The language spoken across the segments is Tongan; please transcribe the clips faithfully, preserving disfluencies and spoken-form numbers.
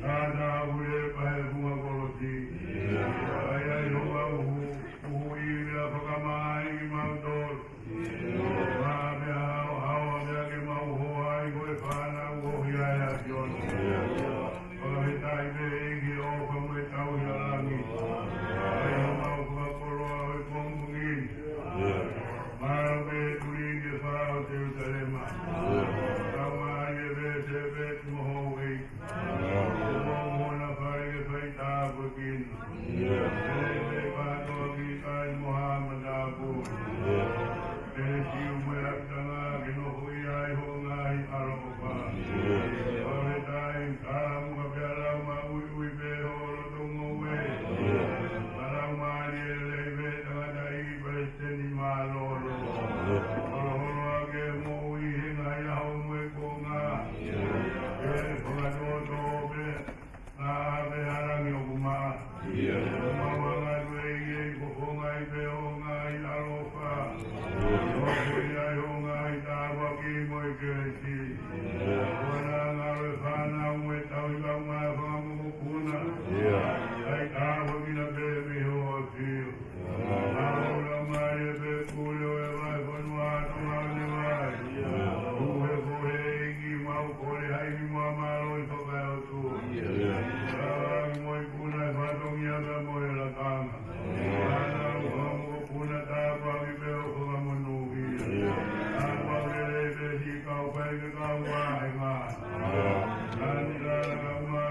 Tata ule pahe funga kolosi. Ai ai hoa uhu, uhu i mea fakamai ki mautolu. Mā mea hao hao mea ke mau hoa ai ko e fānau o hia e asiona. Fakafetaʻi pē ʻEiki ʻofa mo e tauhi ʻa langi. Ai homau fakakoloa ʻo e pongipongi ni. Mālō pē tuli ke fā ʻo Selusalema. Tau mai e pē se pē mo hou ʻEiki. Kuo mona fai ke fai tāpuekina. Pele pē kātoa ki kai mo hā matāpuna. Pele siu mo e ʻapitanga ke nofo ʻi ai ho ngaahi ʻaloʻofa. Fakafetaʻi ka muka pea lau ma ui ui pē ho loto ngoue. Ka lau ma ni e lei pē tangata ʻi palesiteni mālōlō. Holoholo ake moʻui he ngaahi ʻaho mo e kuonga. Ke fakatōtō pē ʻa pē ʻa langi ʻoku maʻa. Ia. Mau anga atu ʻEiki ko fonga i pē ʻo ngaahi ʻaloʻofa. Ia. Ko ia ʻo ngaahi tāpuaki mo e kelesi. Ia. Ko ʻena ngāue fānau mo e tauhi kaungā fanga mokopuna. Ia. ʻAi tāpuekina pē mei ho ʻafio. Mālō mai e pē pule ʻo e vai fonua Tonga ʻo ne vai. Uhe fohe ʻEiki mau kole hai ki mua mālō i fakaeotu. Tāvaki mo e kuna e fatongia pea mo e lakanga. Ana uha mo kuna tāpuaki pē ʻo fakamonūʻia. Tāpuaki lelei pē siʻi kau fai ke kau vāhenga. Nani lala kau mā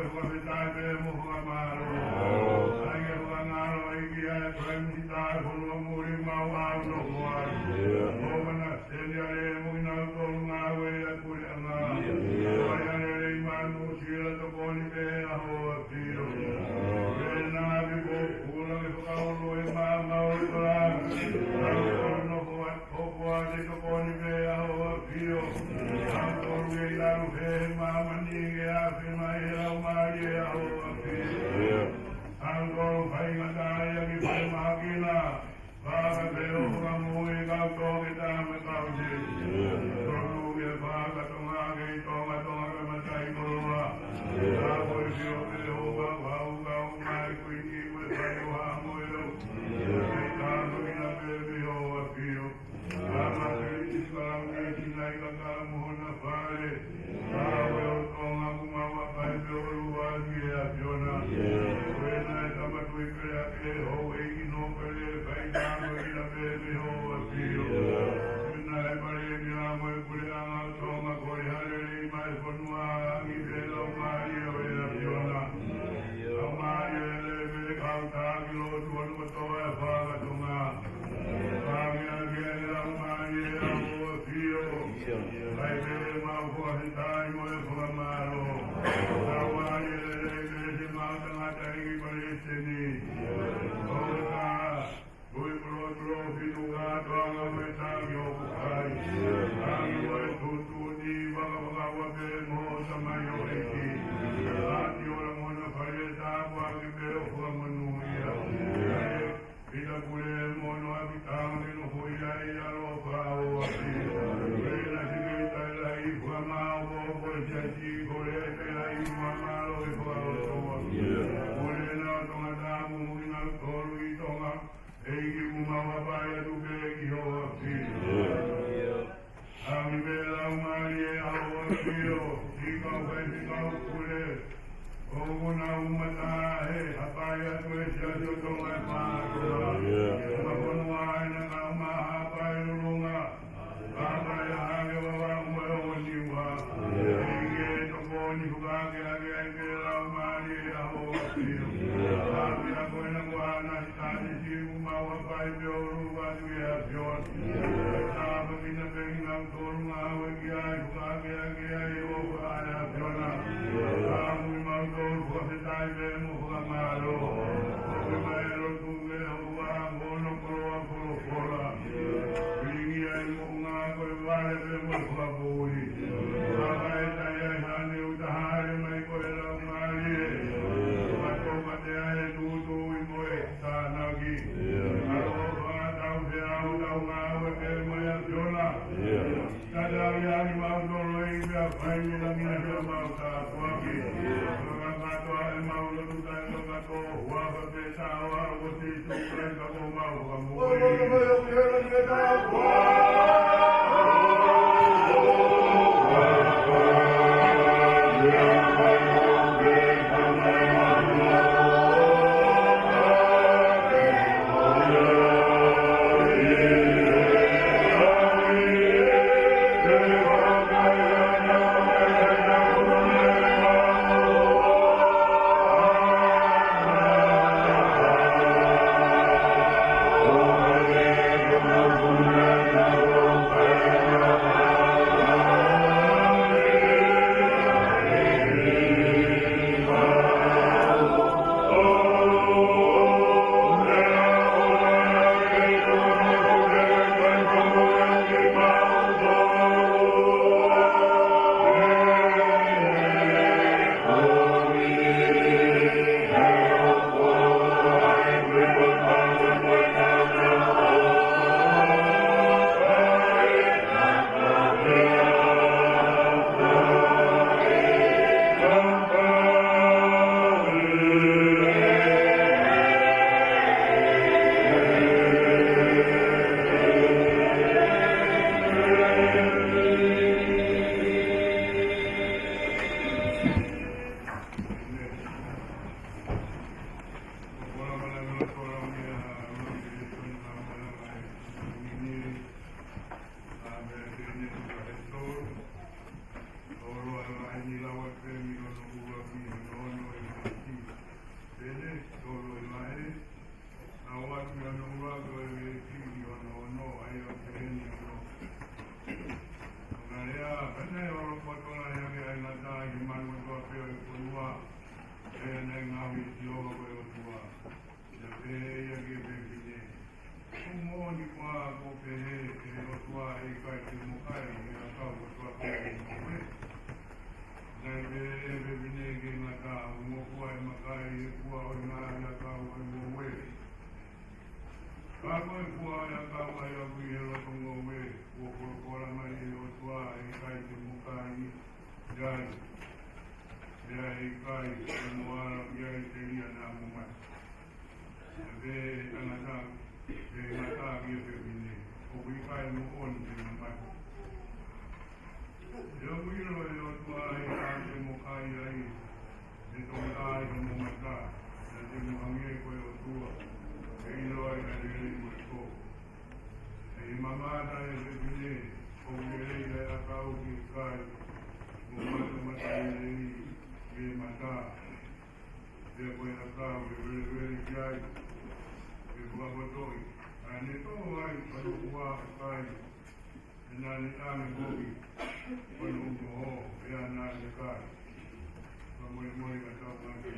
Fakafetaʻi pē mo fakamālō. ʻAi ke fakangalo ʻEiki ʻa e Prime Minister ʻo e fonua muli mau ʻalu nofo ai. ʻO mana seni ale mo kinautolu ngāue ʻa e puleʻanga. ʻOi ale lei manu sila tokoni pē ʻa ho ʻAfio. Pena ʻapi ko pula ke fakaulu e mama o e tola. Kinautolu nofo ai. Ko koe te tokoni pē ʻa ho ʻAfio. Kinautolu kei ʻalu he māmani ke afe mai he laumālie ʻa ho ʻAfio. Kinautolu faingataʻaʻia ke fai mahakina. Paka pē ʻo fakamoʻui kau tō ke tā me kau te. Tonu ke fakatonga kei Tonga, Tonga ke matai koloa. Ka ko e sio pē ʻo ka kau kau mai kui ni kue fai ʻo hamo e au. Kei tā mo kina pē mi ho ʻAfio. Tama Kilisi Kalauni Sinai kakala mo hona fale. Kawe ʻo Tonga kumau ʻa kai pe ʻo lua ki he ʻAfiona. Pena e tama tui pele ake houʻeiki no pele fai tama ina pe mi ho ʻAfio. Pena e pale ni a mo e puleʻanga ʻo Tonga ko e halelei mai fonua angi pe laumālie ʻo e ʻAfiona. Laumālie lelei pele kau taki lotu anu kotoa e fakatonga. Pāngia ki he laumālie ʻa ho ʻAfio. Kai pē mau fakafetaʻi mo e fakamālō. Laumālie lelei pele te mau tangata ʻEiki Palesiteni. ʻOka, tui pulopulō fitu kātoanga mo e taki ʻoku kai. Tangi mo e tuʻutuʻuni vakavakava pē mo Tamai ʻEiki. Ati ola mo na fai e tāpuaki pē ʻo fakamonūʻia. Pita kule mono ʻapi tama ke nofo ia ʻi ʻalofa ʻo ʻAfio. Pena si ke tai lai fua mao ko ko e siasi ko le ai pē lai fua mao lo i fua ʻo Tonga. Kule na ʻo Tonga tamu mo kinautolu ʻi Tonga. ʻEiki kumau hapai atu pē ki ho ʻAfio. Tangi pē laumālie ʻa ho ʻAfio, ʻi kau kai ʻi kau kule. ʻOku na umata he hapai atu e siasi ʻo Tonga e pātoa. Ma kono ai na ka ma hapai lulunga. Hapai a hake wawa mo e o niwa. ʻEiki e tokoni fukake ake ai pē laumālie ʻa ho ʻAfio. Hapai a ko e na kua na Tani simu mau hapai pē ʻo lua ki he ʻAfio. Tāpuekina pē kinautolu ngāue ki ai, fakakeakeaʻi ʻo fakaʻae ʻAfiona. Tāpui mautolu fakafetaʻi pē mo fakamālō. ʻOku mai lotu ke ʻoua mono koloa kolofola. Pingi ai mo ngā ko e vale pē mo e fakapui. Fakaetai ai hane uta hale mai ko e laumālie. Fakatoka te ai e tūtū i mo e Tānaki. ʻAlo fakatau te au tau ngāue ke mo e ʻAfiona. Tatau ia ni mau tolo i mea fai ni langi na mea mau tāpuaki. Fakakatoa e mau lotu tai fakatō. Huafa pē tau a o Sīsū Kalaisi ko mau fakamoʻui. Kai e fua ʻo e ngaahi ʻakau ʻo e ngoue. Ka ko e fua ʻo e ʻakau ʻa ia ʻoku ʻi he loto ngoue, kuo folofola mai ʻe he ʻOtua, ʻe ʻikai te mo kai ai. Pea ʻe ʻikai te mo ala ki ai telia naʻa mo mate. Pea pehē ʻe he tangata, pehē ʻe he tangata ki he fefine, ʻoku ʻikai moʻoni te ma mate. He ʻoku ʻilo ʻe he ʻOtua ʻa e ʻaho te mo kai ai, ʻe toki ʻā ai ka mo mata, pea te mo hangē ko e ʻOtua, ʻe ʻilo ai ʻa e lelei mo e kovi. ʻE mamata ʻe he fefine, ʻoku lelei ʻa e ʻakau ke kai, mo matamata lelei ke mata. Pea ko e ʻakau ʻe velevele ki ai, ʻe fakapotoʻi, ʻa ʻene tō ai, ʻa hono ʻuha ʻo kai, ʻe naʻa ne ʻange foki, ʻa hono ʻuha ʻo, ʻe naʻa ne kai. Fakamolemole ka tau ngāue.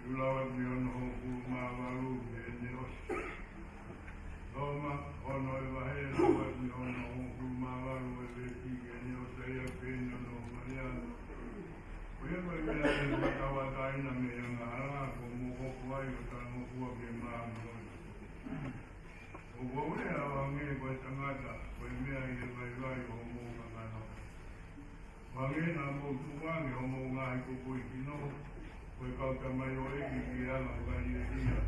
Lava atu mei hono hongofulu mā valu ki heʻene ʻosi. Loma, ono e vahe, lava atu mei hono hongofulu mā valu e veesi ki heʻene ʻosi, ʻa ia pehē ʻi hono fakalea: Ko ia ko e meʻa ʻe fakaʻatā ʻi he angahala, kuo mou hoko ai ʻo talangofua ki he māʻoniʻoni. ʻOku ou lea ʻo hangē ko e tangata, ko e meʻa ʻi he vaivai ʻo hoʻomou kakano. ʻO hangē naʻa mou tuʻu ange ʻi hoʻomou ngaahi kupuʻi sino, ko e kau tamaioʻeiki ki he anga fakalielia,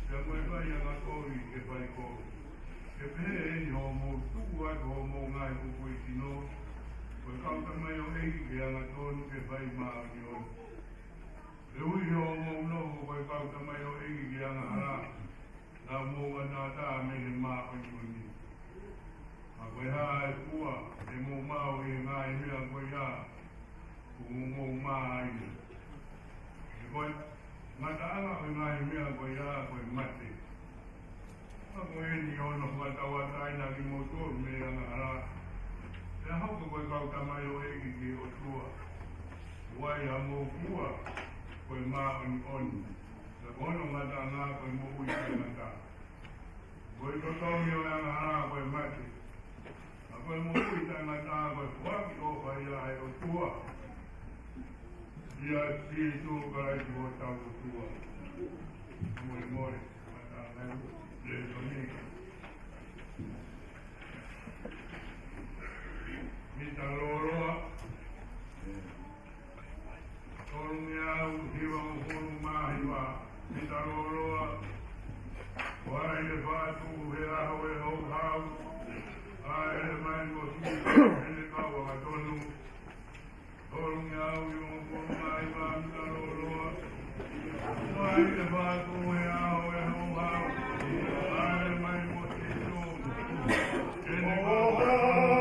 pea mo e fai angakovi ke fai kovi. Ke pehē ʻeni, hoʻomou tuʻu atu ʻi hoʻomou ngaahi kupuʻi sino, ko e kau tamaioʻeiki ki he angatonu ke fai māʻoniʻoni. He ʻuhi hoʻomou nofo ko e kau tamaioʻeiki ki he angahala, naʻa mou ngataʻatā mei he māʻoniʻoni. Ka ko e hā e fua ʻe mou maʻu ʻi he ngaahi meʻa ko ia kuo mou mā ai? He ko e ngataʻanga ʻo e ngaahi meʻa ko ia ko e mate. Ka ko ʻeni ʻoku ne fakatauʻatāinaʻi kimoutolu mei he angahala, pea hoko ko e kau tamaioʻeiki ki he ʻOtua. ʻOku ʻi ai hamou fua ko e māʻoniʻoni, ka ko hono ngataʻanga ko e moʻui taʻengata. Ko e totongi ʻo e angahala ko e mate, ka ko e moʻui taʻengata ko e foaki ʻofa ia ʻa e ʻOtua ʻia Sīsū Kalaisi ko hotau ʻOtua. Molemole, mata ngai, lēsoni. Mita lōloa. Tolungeau hivangofulu mā hiva. Mita lōloa. ʻOua ʻe fātuʻu he ʻaho ʻe houhau, ʻa ē ʻe ʻomai mo Sīsū ʻi heʻene kau angatonu. Tolungeau hivangofulu mā hiva, mita lōloa. ʻOua ʻe fātuʻu he ʻaho ʻe houhau, ʻa ē ʻe ʻomai mo Sīsū ʻi heʻene kau angatonu.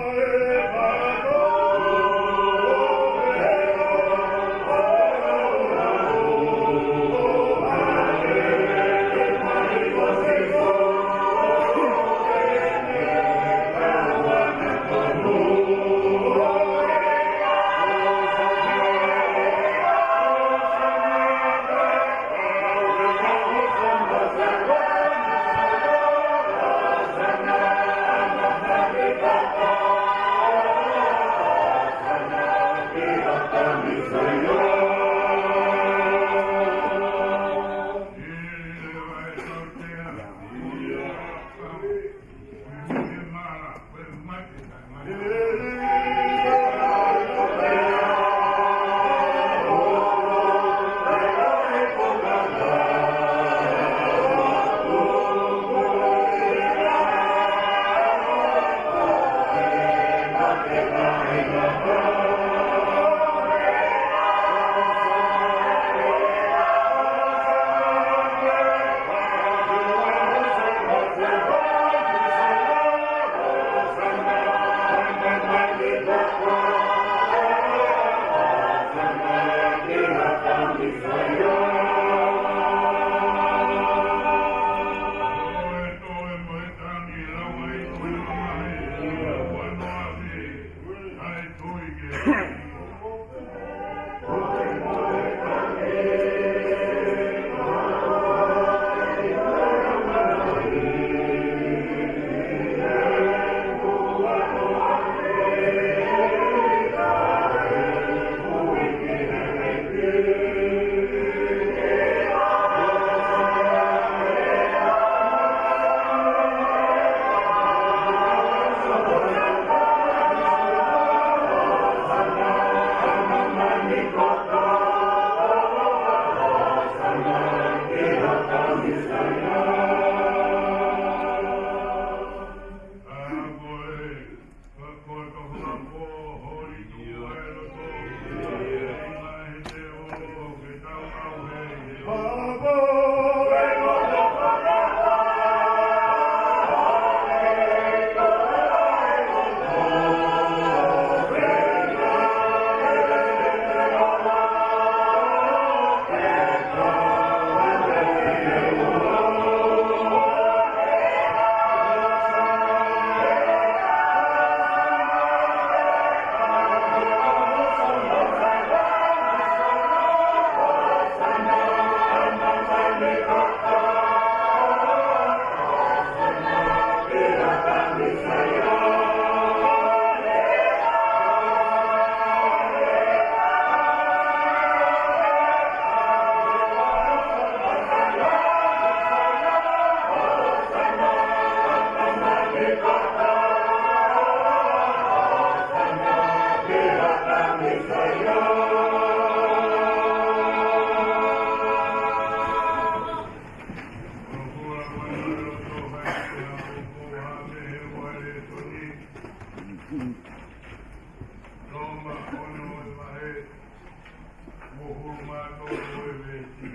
Ko e veesi.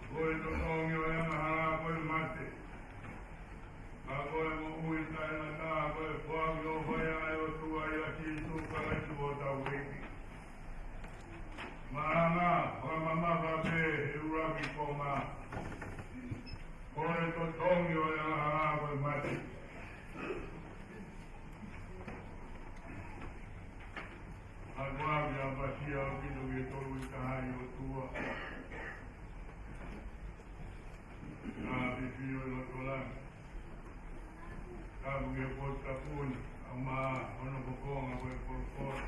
Ko e totongi ʻo e angahala ko e mate. Ka ko e moʻui taʻengata ko e foaki ʻofa ʻa e ʻOtua ʻia Sīsū Kalaisi ko hotau ʻEiki. Maʻana, fakamamafa pē he ʻuluaki konga. Ko e totongi ʻo e angahala ko e mate. Ka ko au ia pasia au ki he tolu ʻi taha ʻi ʻOtua. Ka fifio ʻi loto langi. Ka mu ke potu tapuni, ʻa ma ono kokonga ko e polokola.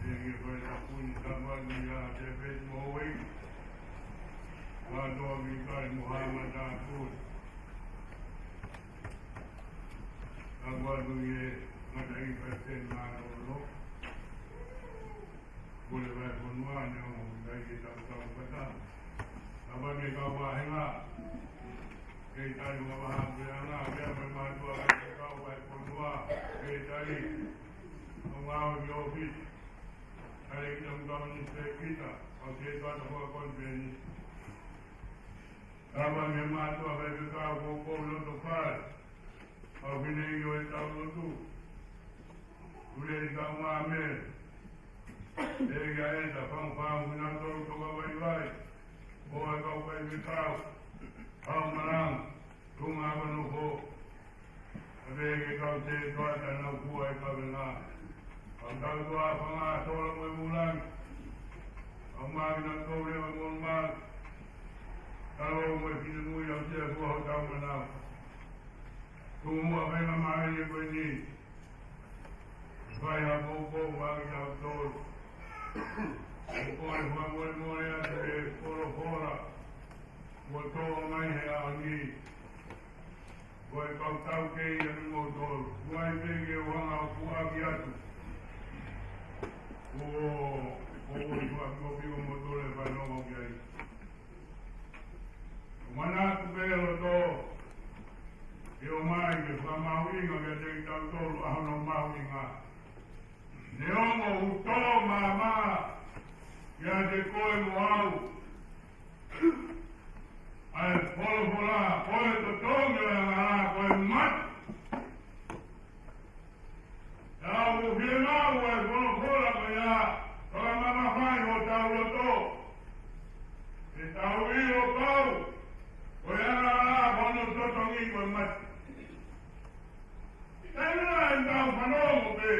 Enge ko e tapuni, ka ma ni a te pet mo wei. Wa doa mi kai Muhammad Abdul. Ka ʻoku ʻi ai e ngataʻanga ʻi Palesiteni mālōlō. Ko e vahefonua ne ongo ʻi ai ke tau tau kata. Ka ʻi ai e kau vāhenga. Kei tali mo vaha pē ʻana, pea mo e mātuʻa kei kau vahefonua. Kei tali. ʻO ngāue ki ʻōfisi. Kei tali ki he kau ni se kita. ʻO ke tuata hoa konveni. Ka ʻi ai e mātuʻa kei kau ko ko loto fale. ʻOku ne ʻi ʻo e tau lotu. Kule i kau mame. ʻE ia e ta fangfang ʻi nautolu toka vaivai. Ko e kau kai me kau. Kau malanga. Tunga ʻa nofo. ʻA e ke kau te toa ta nau kua e kavenga. Kau tau toa fanga sola ko e mulangi. Kau mami nautolu e mol mal. Kau mo e finemui au te kua hotau manau. Tumu a venga mai e koe ni. Fai ha poupou ma ki au tolu. Ko e fua moe moe atu e folofola. Mo tō mai he ʻaho ni. Ko e kau tau kei atu mo tolu. Kuai pē ke uanga o kuaki atu. Ko, ko, ko, ko, ko, ko, mo tole fanongo ki ai. Manatu pē loto, ke ʻomai ke fakamāuʻinga kiate kitautolu ʻa hono mahuʻinga. Neongo ʻoku tō māmā kiate koe mo au ʻa e folofola, ko e totongi ʻo e angahala ko e mate. Tau fiemaʻu e folofola ko ia, fakamamafaʻi hotau loto. Ke tau ʻilo pau, ko e angahala ko hono totongi ko e mate. Taimi lahi tau fanongo pē.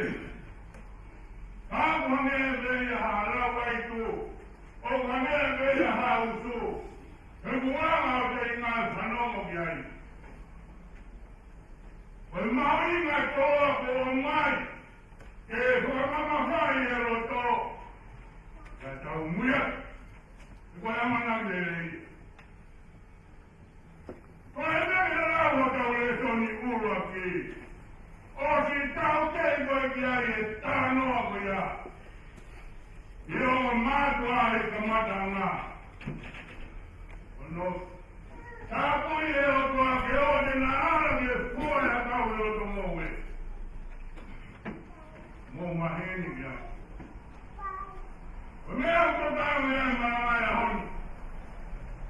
Ka ʻoku hangē pē ia ha lau aitu, ʻoku hangē pē ia ha usu. He kuanga ʻo te ina fanongo ki ai. Ko e mahuʻinga kotoa ko e ʻomai, ke fakamamafaʻi e loto, ka tau muia, ko e ʻamanaki lelei. Ko e meʻa ke lau hotau lēsoni ʻuluaki, ʻosi taukei koe ki ai e talanoa ko ia. ʻI hoʻo mātuʻa he kamataʻanga. ʻOno, tāpui e ʻOtua ke ʻoua te na ala ke fua e ʻakau ʻi loto moʻui. Mou maheni ki ai. Ko e meʻa ʻoku tau ʻi ai malanga ʻi he ʻaho ni.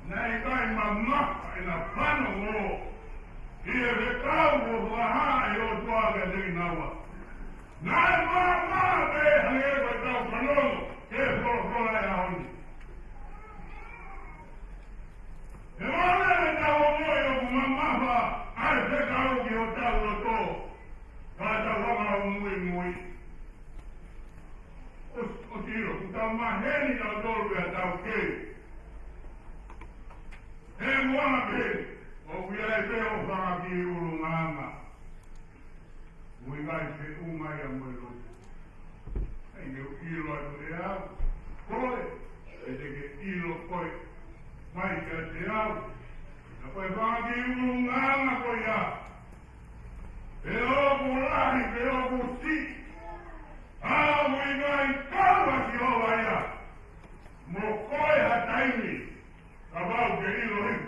Naʻe ʻikai mamafa ʻena fanongo. ʻI he fekau ʻo fakahā ʻe he ʻOtua kiate kinaua. Naʻe maʻamaʻa pē hangē ko ʻetau fanongo ki he folofola ʻi he ʻaho ni. He ʻoku ʻikai ke tau ongoʻi ʻoku mamafa ʻa e fekau ki hotau loto, ka tau hanga ʻo muimui. ʻOsi, ʻosi ʻilo, kuo tau maheni tautolu pea taukei. He ʻoku ʻi ai pē, ʻoku ʻi ai pē hoʻo fanga kiʻi ʻulungaanga. Mui ngai pe u mai a moe lotu. ʻAi, ke u ʻilo atu ʻe au koe, ʻe te ke ʻilo koe mai kiate au. Ka ko e fanga kiʻi ʻulungaanga ko ia, pe ʻoku lahi, pe ʻoku siʻi, ʻa mui ngai kau ʻa Sihova ia mo koe ha taimi. Kapau te ke ʻilo heni,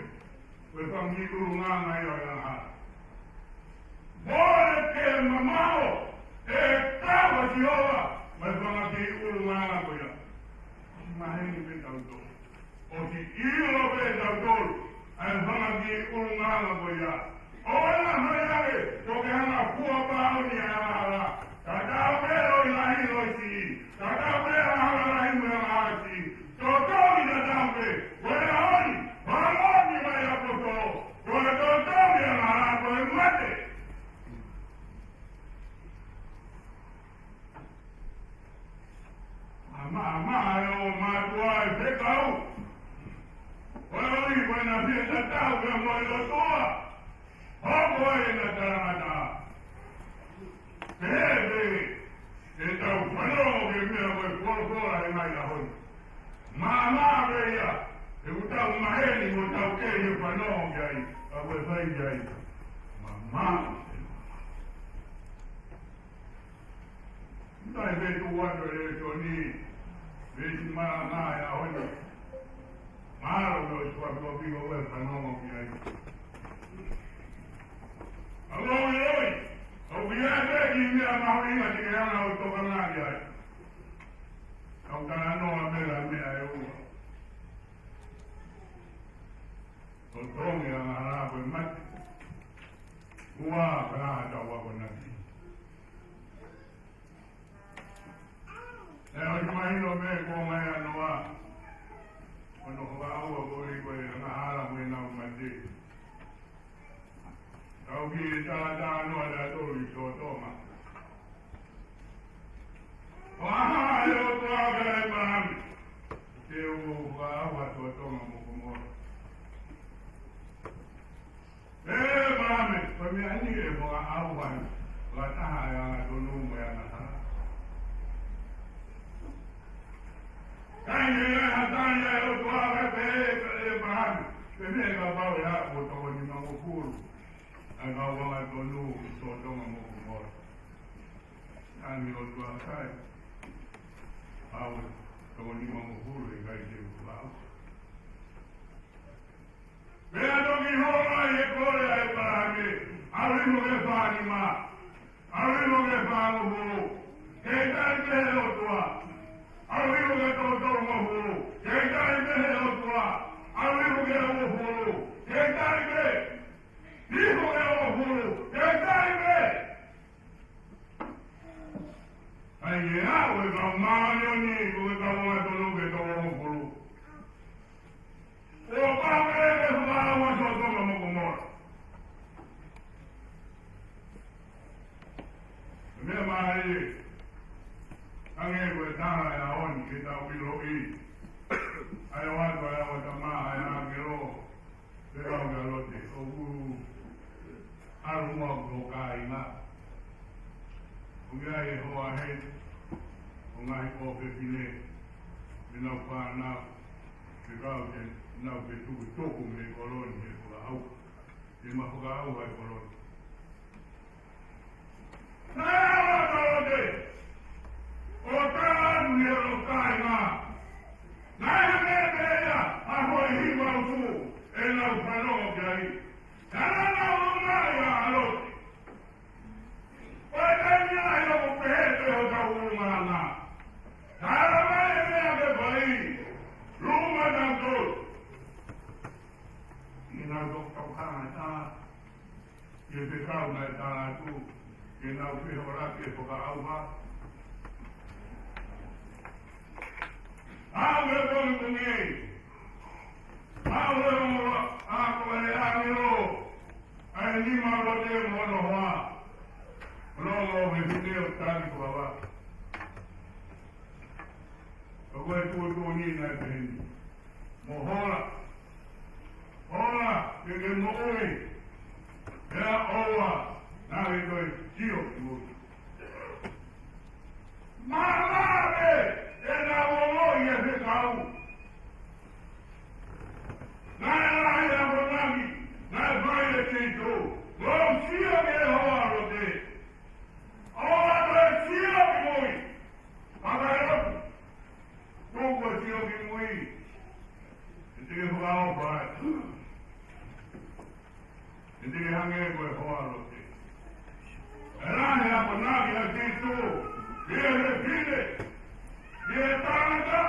ko e fanga kiʻi ʻulungaanga ia ʻo e angahala. Mole ke mamaʻo, ʻe ka ʻOsi ʻilo pē ʻe tautolu ʻa e fanga kiʻi ʻulungaanga ko ia. ʻOua naʻa fai ange, ko ke hanga ʻo fua pāuni ʻa e angahala. Tatau pē ʻo e lahi ʻo e siʻi. Tatau pē ʻa e angahala lahi mo e angahala siʻi. Totongi tatau pē. Ko e ʻaho ni, fakamoʻoni mai ʻa e ʻaposetolo, ko e totongi ʻa e angahala ko e mate. Maʻamaʻa ʻa e ʻo mātuʻa ʻi he fekau. Ko e ʻuhi ko ʻena fie tatau pea mo e ʻOtua, hoko ai ʻena talangataʻa. Pehē pē ʻetau fanongo ki he meʻa ko e folofola he ngaahi ʻaho ni. Maʻamaʻa pē ia, he ʻoku tau maheni mo tau kei he fanongo ki ai, ka ko e fai ki ai. Maʻamaʻa. Naʻe meʻa tuʻu atu e lēsoni, veesi malanga he ʻaho ni. Mahalo ko e ʻosi fakapikopiko ko e fanongo ki ai. ʻOku ou ʻiloʻi, ʻoku ʻi ai pē kiʻi meʻa mahuʻinga te ke hanga ʻo tokanga ki ai. Kau talanoa pē ʻa e meʻa ʻe ua. Totongi ʻa e angahala ko e mate. Ua, ka tau akonaki. ʻE ʻosi mahino pē ko e ngaahi ʻa Noa. Ko hono fakaʻauha ko ē ko e angahala mo ʻenau mate. Tau kiʻi talatalanoa tautolu ʻi Sōtoma. ʻO ʻai ʻe he ʻOtua kia ʻĒpalahame, te u fakaʻauha ʻa Sōtoma mo Komolo. ʻĒpalahame, ko e meʻa eni ʻe fakaʻauha ai, fakataha ʻa e angatonu mo e angahala. Ka ʻi he ʻai ha tali ʻa e ʻOtua, pehē ʻe ʻĒpalahame, pehē kapau ʻe aʻu ʻo toko nimangofulu ʻa e kau angatonu ʻi Sōtoma mo Komolo. Tali ʻa e ʻOtua, sai. Aʻu ʻo toko nimangofulu ʻe ʻikai te u fakaʻauha. Pea toki holo ai e kole ʻa ʻĒpalahame, ʻalu hifo ki he fānima, ʻalu hifo ki he fāngofulu, kei tali pē ʻe he ʻOtua. ʻAlu hifo ki he toko tolungofulu, kei tali pē ʻe he ʻOtua. ʻAlu hifo ki he uofulu, kei tali pē. Hifo ki he uofulu, kei tali pē. ʻAi ē, ʻa e kau māʻoniʻoni, ko e kau angatonu ki he toko uofulu. ʻO pau ke fakaʻauha ʻa Sōtoma mo Komolo. Meʻa mālie, hangē ko e tala ʻa e ʻaho ni ke tau ʻiloʻi. ʻA e ʻoatu ʻa e ʻOtua, ʻa e ʻāngelo, fekau kia Lote, ʻoku ʻalu muʻa hoʻo kāinga. ʻOku ʻi ai e hoa heni, ʻo e ngaahi ʻofefine, mo ʻenau fānau, fekau ke nau fetukutuku mei he kolo ni he fakaʻauha. Te ma fakaʻauha e kolo ni. Naʻe ala ʻa Lote ʻo tala atu ki hono kāinga. Naʻe hangē pē ia ha hoi hiva utu ʻenau fanongo ki ai. Naʻa nau ʻomai ʻa Lote. Ko e taimi ia ʻoku pehē pē hotau ʻulungaanga. Tala mai e meʻa ke fai, luma tautolu. ʻI heʻenau toki tokanga ʻa e fekau naʻe tala atu, ke nau fehola ke fakaʻauha. Aʻu ki he pongipongi, aʻu ki he ʻaho, ʻa ko e ʻāngelo, ʻa e nima ʻo Lote mo hono hoa. Hono ʻofefine ʻo tali ko ava. Ko e tuʻutuʻuni naʻe pehē ni. Mo hola. Hola, ke ke moʻui. Pea ʻoua naʻa ke toe sio ki mui. Māmā pē ʻenau ongoʻi e fekau. Naʻe lahi ʻa e akonaki naʻe fai ʻe Sīsū. Mou sio ki he hoa ʻo Lote. ʻOua toe sio ki mui. Fakalotu. Tuku ʻa e sio ki mui. ʻE te ke fakaʻauha ai. ʻE te ke hangē ko e hoa ʻo Lote. ʻE lahi e akonaki ʻa Sīsū ki he fefine, ki he tangata.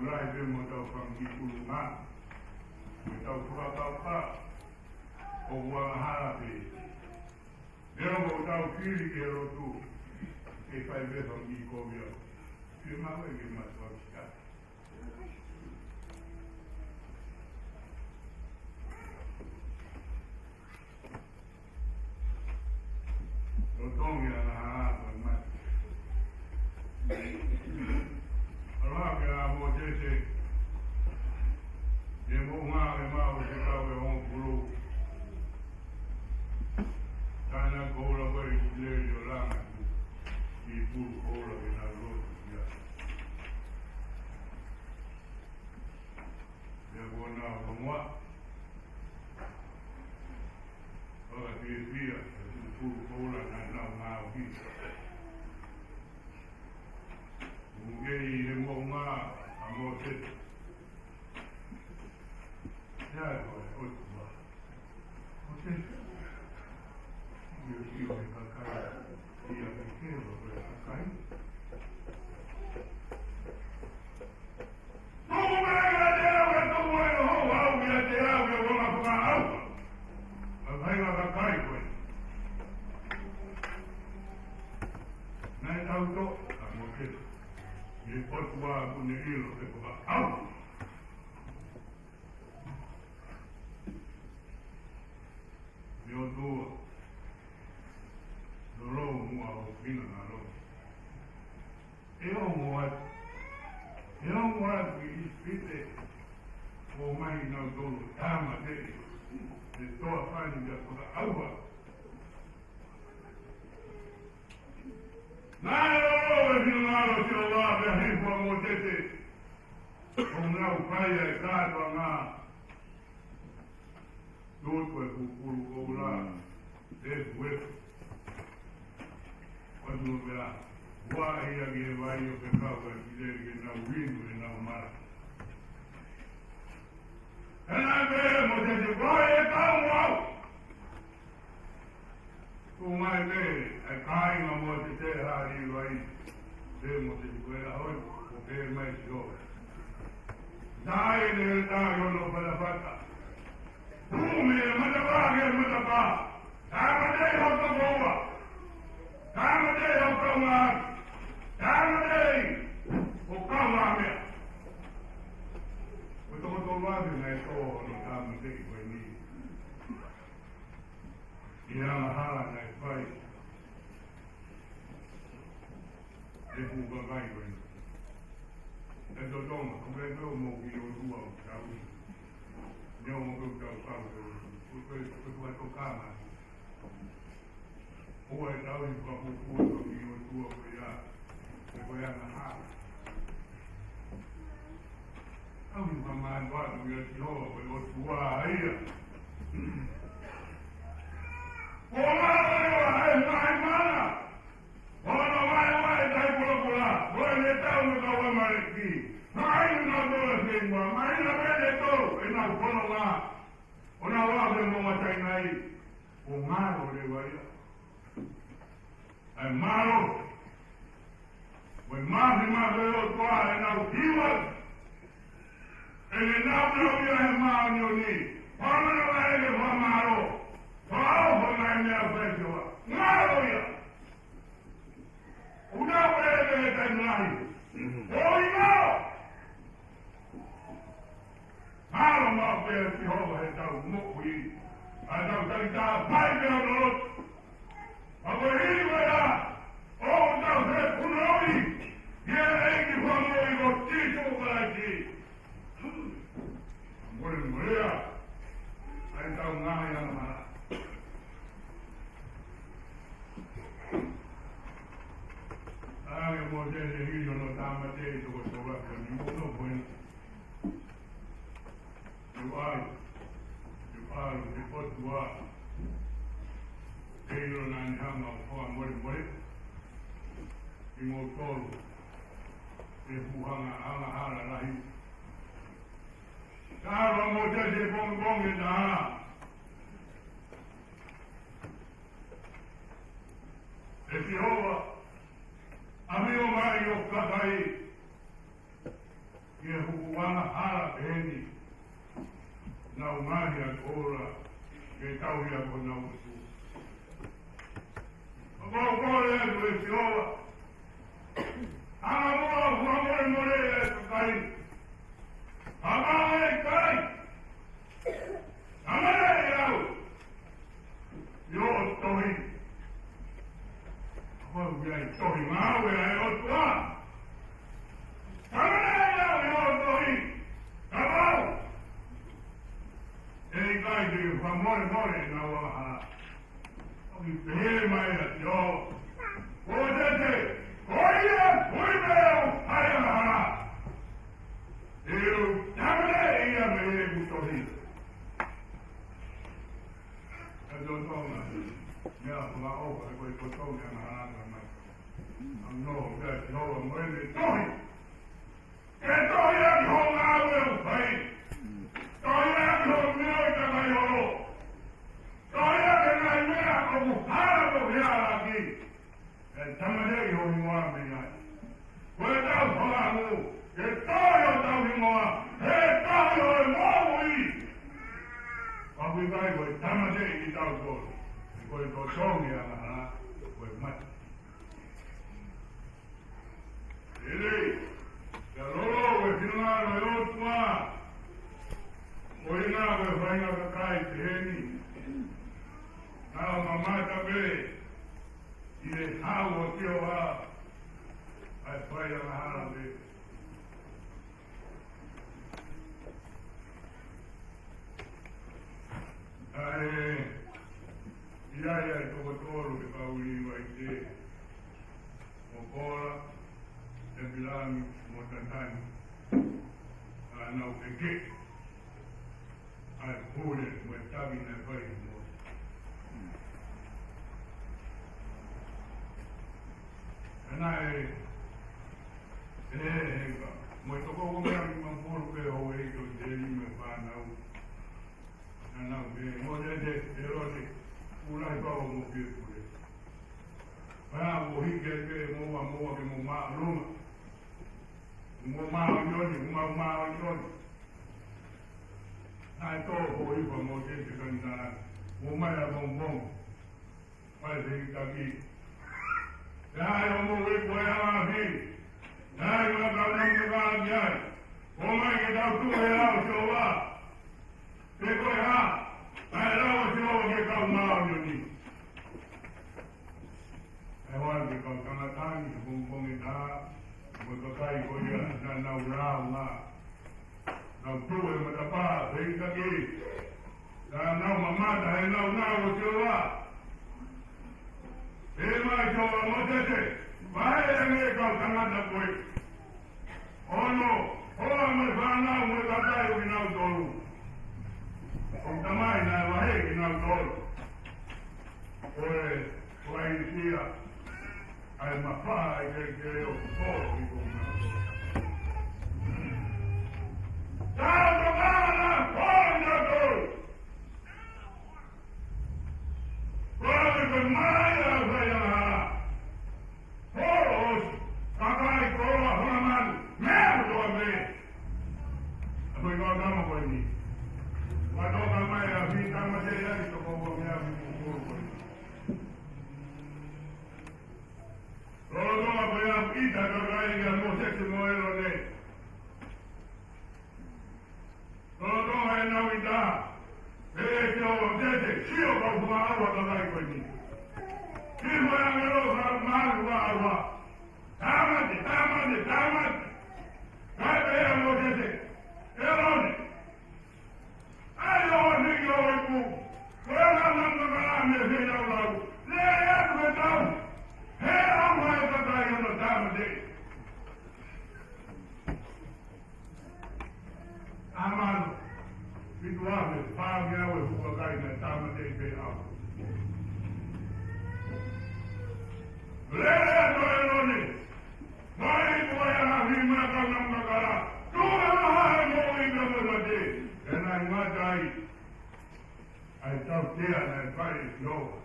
Lahi pē mo tau fanga kiʻi kulunga. Mo tau fakakaukau. ʻOku angahala pē. Leo mo tau fili ki he lotu. ʻE fai pē fanga kiʻi kovi au. Ke mawe ke matua kita. Totongi ana ha ko mai. Aloha kia Mōsese. Ke mo ngā ke mau ke kau e hongofulu. Tana koula ko e lelio langa. Ki pulu koula ke nau lotu kia. Pea kuo nau longoaʻa. Fakafiefia, ʻa e pulu koula naʻa nau ngaohi. Mungei he moʻunga ʻa Mōsese. Ia ko e ʻOtua. Mōsese. Ia ki he kakai. Ia ke kelo ko e kakai. Tuku mai kiate au, ʻe tuku mai ho au kiate au, ke u hanga fakaʻau. ʻA e vainga kakai ko ē. Naʻe tau toʻo ʻa Mōsese. ʻI he ʻOtua ʻoku ne ʻilo ke fakaʻau. ʻE ʻOtua. Nolo mua o fina na lo. ʻE ongo atu. ʻE ongo atu ʻi ʻIsipite. ʻO mai nautolu tāmateʻi. ʻE toa fani kia fakaʻauha. Naʻe ʻo e finangalo ʻo Sihova pea hifo ʻa Mōsese. ʻO nau fai ʻa e kātoanga. Tutu e pupulu koula. ʻE fuefu. ʻOtu o mea. Ua ia ki he vai ʻo ke kau e kileli ke nau inu e nau mara. ʻE nau pehē Mōsese ko e kau mo au. Tuʻu mai pē, ʻa e kāinga Mōsese hāʻele ʻo ʻai. Pehē Mōsese ko e ʻaho ia, ʻo pehē mai Sihova. Naʻe ne tā ʻi hono fatafata. Tuʻu mei he matapā ki he matapā. Tāmateʻi hoʻo tokoua. Tāmateʻi hoʻo kaungāʻapi. Tāmateʻi hoʻo kaungāmeʻa. Ko e toko tolu ʻapi naʻe tō hono tāmateʻi ko eni. ʻI he angahala naʻe fai ʻe he fuʻu kakai ko eni. ʻE totongi, ʻoku ʻikai ke mou kiʻi ʻOtua ʻoku tau. Ne o mo ke tau kau ke ʻo, ko e, ko e, ko e fuʻu tokanga. ʻOua ʻe tau ʻi fakafuofua ʻo kiʻi ʻOtua ko ia. Ko e angahala. Au ni mamae atu ia Sihova ko e ʻOtua ia. Ko ngā ʻoe wa e mai mana. Ko ngā mai wa e tai pula pula. Ko e ne tau me kau ʻAmaleki. Mai na tō e fengua. Mai na pene tō. E na kono ngā. ʻO na wa me mo matai nai. Ko ngā ʻo le wa ia. ʻA e mālō. Mo e māfimafi ʻo e ʻOtua ʻenau hiva. ʻEne nāunau ia he māʻoniʻoni. Pāmana mai ʻene fakamālō. Pau ko e ngaahi meʻa fai ki ʻOtua. Mālō ia. ʻUnau ʻe ʻe kai ngaahi. ʻOi mālō. Mālō maʻu pē Sihova he tau moʻui. ʻA e tau talitā pai pē ʻo lotu. ʻA ko e hili ko ia, ʻo tau he kunoʻi, ʻi he ʻEiki Fakamoʻui ko Sīsū Kalaisi. Mole mole ā, ʻa e tau ngaahi angahala. ʻA e mo te te hili hono tāmateʻi toko tolu ʻa ni mo no poini. Te u ʻalu, te u ʻalu, te u ʻOtua. Te ilo naʻa ne hanga ʻo fakamolemole kimoutolu he fuʻu hanga angahala lahi. Ka ʻalu ʻa Mōsese pongipongi ʻe taha. ʻE Sihova, ʻafio mai ʻi ho kakai. Ke huku angahala peheni, nau mahi a kola, ke tau ia ko nau usu. Ko ko le atu e Sihova. Anga mo au, anga mo le mo le e kakai. Anga mo le kai. Anga mo le au. ʻI hoʻo tohi. Ko ia ʻi tohi ngāue ʻa e ʻOtua. Tama ia ʻi hoʻo tohi. Tama au. ʻE ʻikai te u fakamolemole ʻenau angahala. ʻOku pehē mai ʻa Sihova. Ko Mōsese, ko ia, ko ia ʻoku fai angahala. ʻE u tama ia mei heʻeku tohi. ʻE tō Tonga, meʻa fakaʻofa, ko e tō Tonga na hana mai. Ano, meʻa ki holo mo ʻene tohi. Ke tohi ʻaki hoʻo ngāue ʻoku fai. Tohi ʻaki hoʻo meʻa ʻi takai holo. Tohi ʻaki ngaahi meʻa ʻoku hala mo ke alaki. ʻE tamateʻi ho hingoa mei ai. Ko e tau fakamu, ke tohi hotau hingoa, he tohi ʻo e moʻui. Pau ʻikai ko e tamateʻi kitautolu. Ko e totongi angahala, ko e mate. Ele, ke lolo e finangalo e ʻOtua. Ko ina ko e faʻahinga kakai peheni. Nau mamata pē. ʻI he hau ʻo Sihova, ʻa e fai angahala pē. ʻA e, ʻi ai ʻa e toko tolu he kau Līvaite, mo Kola, Epilami, mo Tatani, ʻa nau ʻeke ʻa e pule mo e tavi naʻe fai mo. ʻA naʻe, ʻe, ʻe, ka, mo e toko ua meʻa ni ma pulu pē ʻo e ʻi to teli mo e fānau. Naʻa nau pehē, Mōsese, ʻElone, ʻoku lahi pau mo ke pule. Pea mo hiki ai pē mo ma mo ke mo māʻolunga. Mo māʻoniʻoni, mo māʻoniʻoni. Naʻe tō ko ipa mo te te kanitara. Mo mai a bongbong. Mai te i taki. Naʻe o mo e ko e afi. Naʻe ma ka mo me ka ki ai. Mo mai ke tau tu e au Sihova. Te ko e hā. Naʻe lau Sihova ke kau māʻoniʻoni. ʻE ʻoua ke kau tangata ni, he pongipongi ʻe taha, mo e kakai ko ia naʻa nau lāunga. Nau tuʻu he matapā, feitaki. Naʻa nau mamata, he nāunau ʻo Sihova. Pehē mai Sihova, Mōsese, vahe ange e kau tangata ko ē. Ono, hoa mo e fānau mo e kakai ʻo kinautolu. ʻOku talamai naʻe vahe kinautolu. Ko e, ko e ʻIsileli, ʻa e mafai ke, ke o ko i ko na. Tau tokanga, ko kinautolu. Ko e ke mai a fai a ha. Holo ʻosi, kakai koloa hona manu, meʻa kotoa pē. ʻA ko e kau tama ko eni. Ua toka mai a fai tama te ia i toko ua meʻa mi kukuru ko eni. Lolotonga ko ia ʻita kakai ia Mōsese mo ʻElone. Lolotonga ʻenau ʻita. Pehē ʻe Sihova, Mōsese, sio kau fakaʻauha kakai ko eni. Sio mai ʻāngelo ka malu ka ʻauha. Tāmate, tāmate, tāmate. Kae pehē ʻe Mōsese, ʻElone. ʻAi ʻo ni ki ʻo e ku. Ko e lau nanga ka la me he lau lau. Lea atu ke tau. He ʻauha e kakai ʻo na tāmate. ʻAmano, fitu afe, pāngia ʻo e hukakai naʻe tāmateʻi pē au. Lele atu ʻElone, mai ko e ʻahi mai ka na makala, tuʻu e maha e moʻui ka mo e mate, ʻe naʻe ngata ai, ʻa e tautea naʻe fai ʻe Sihova,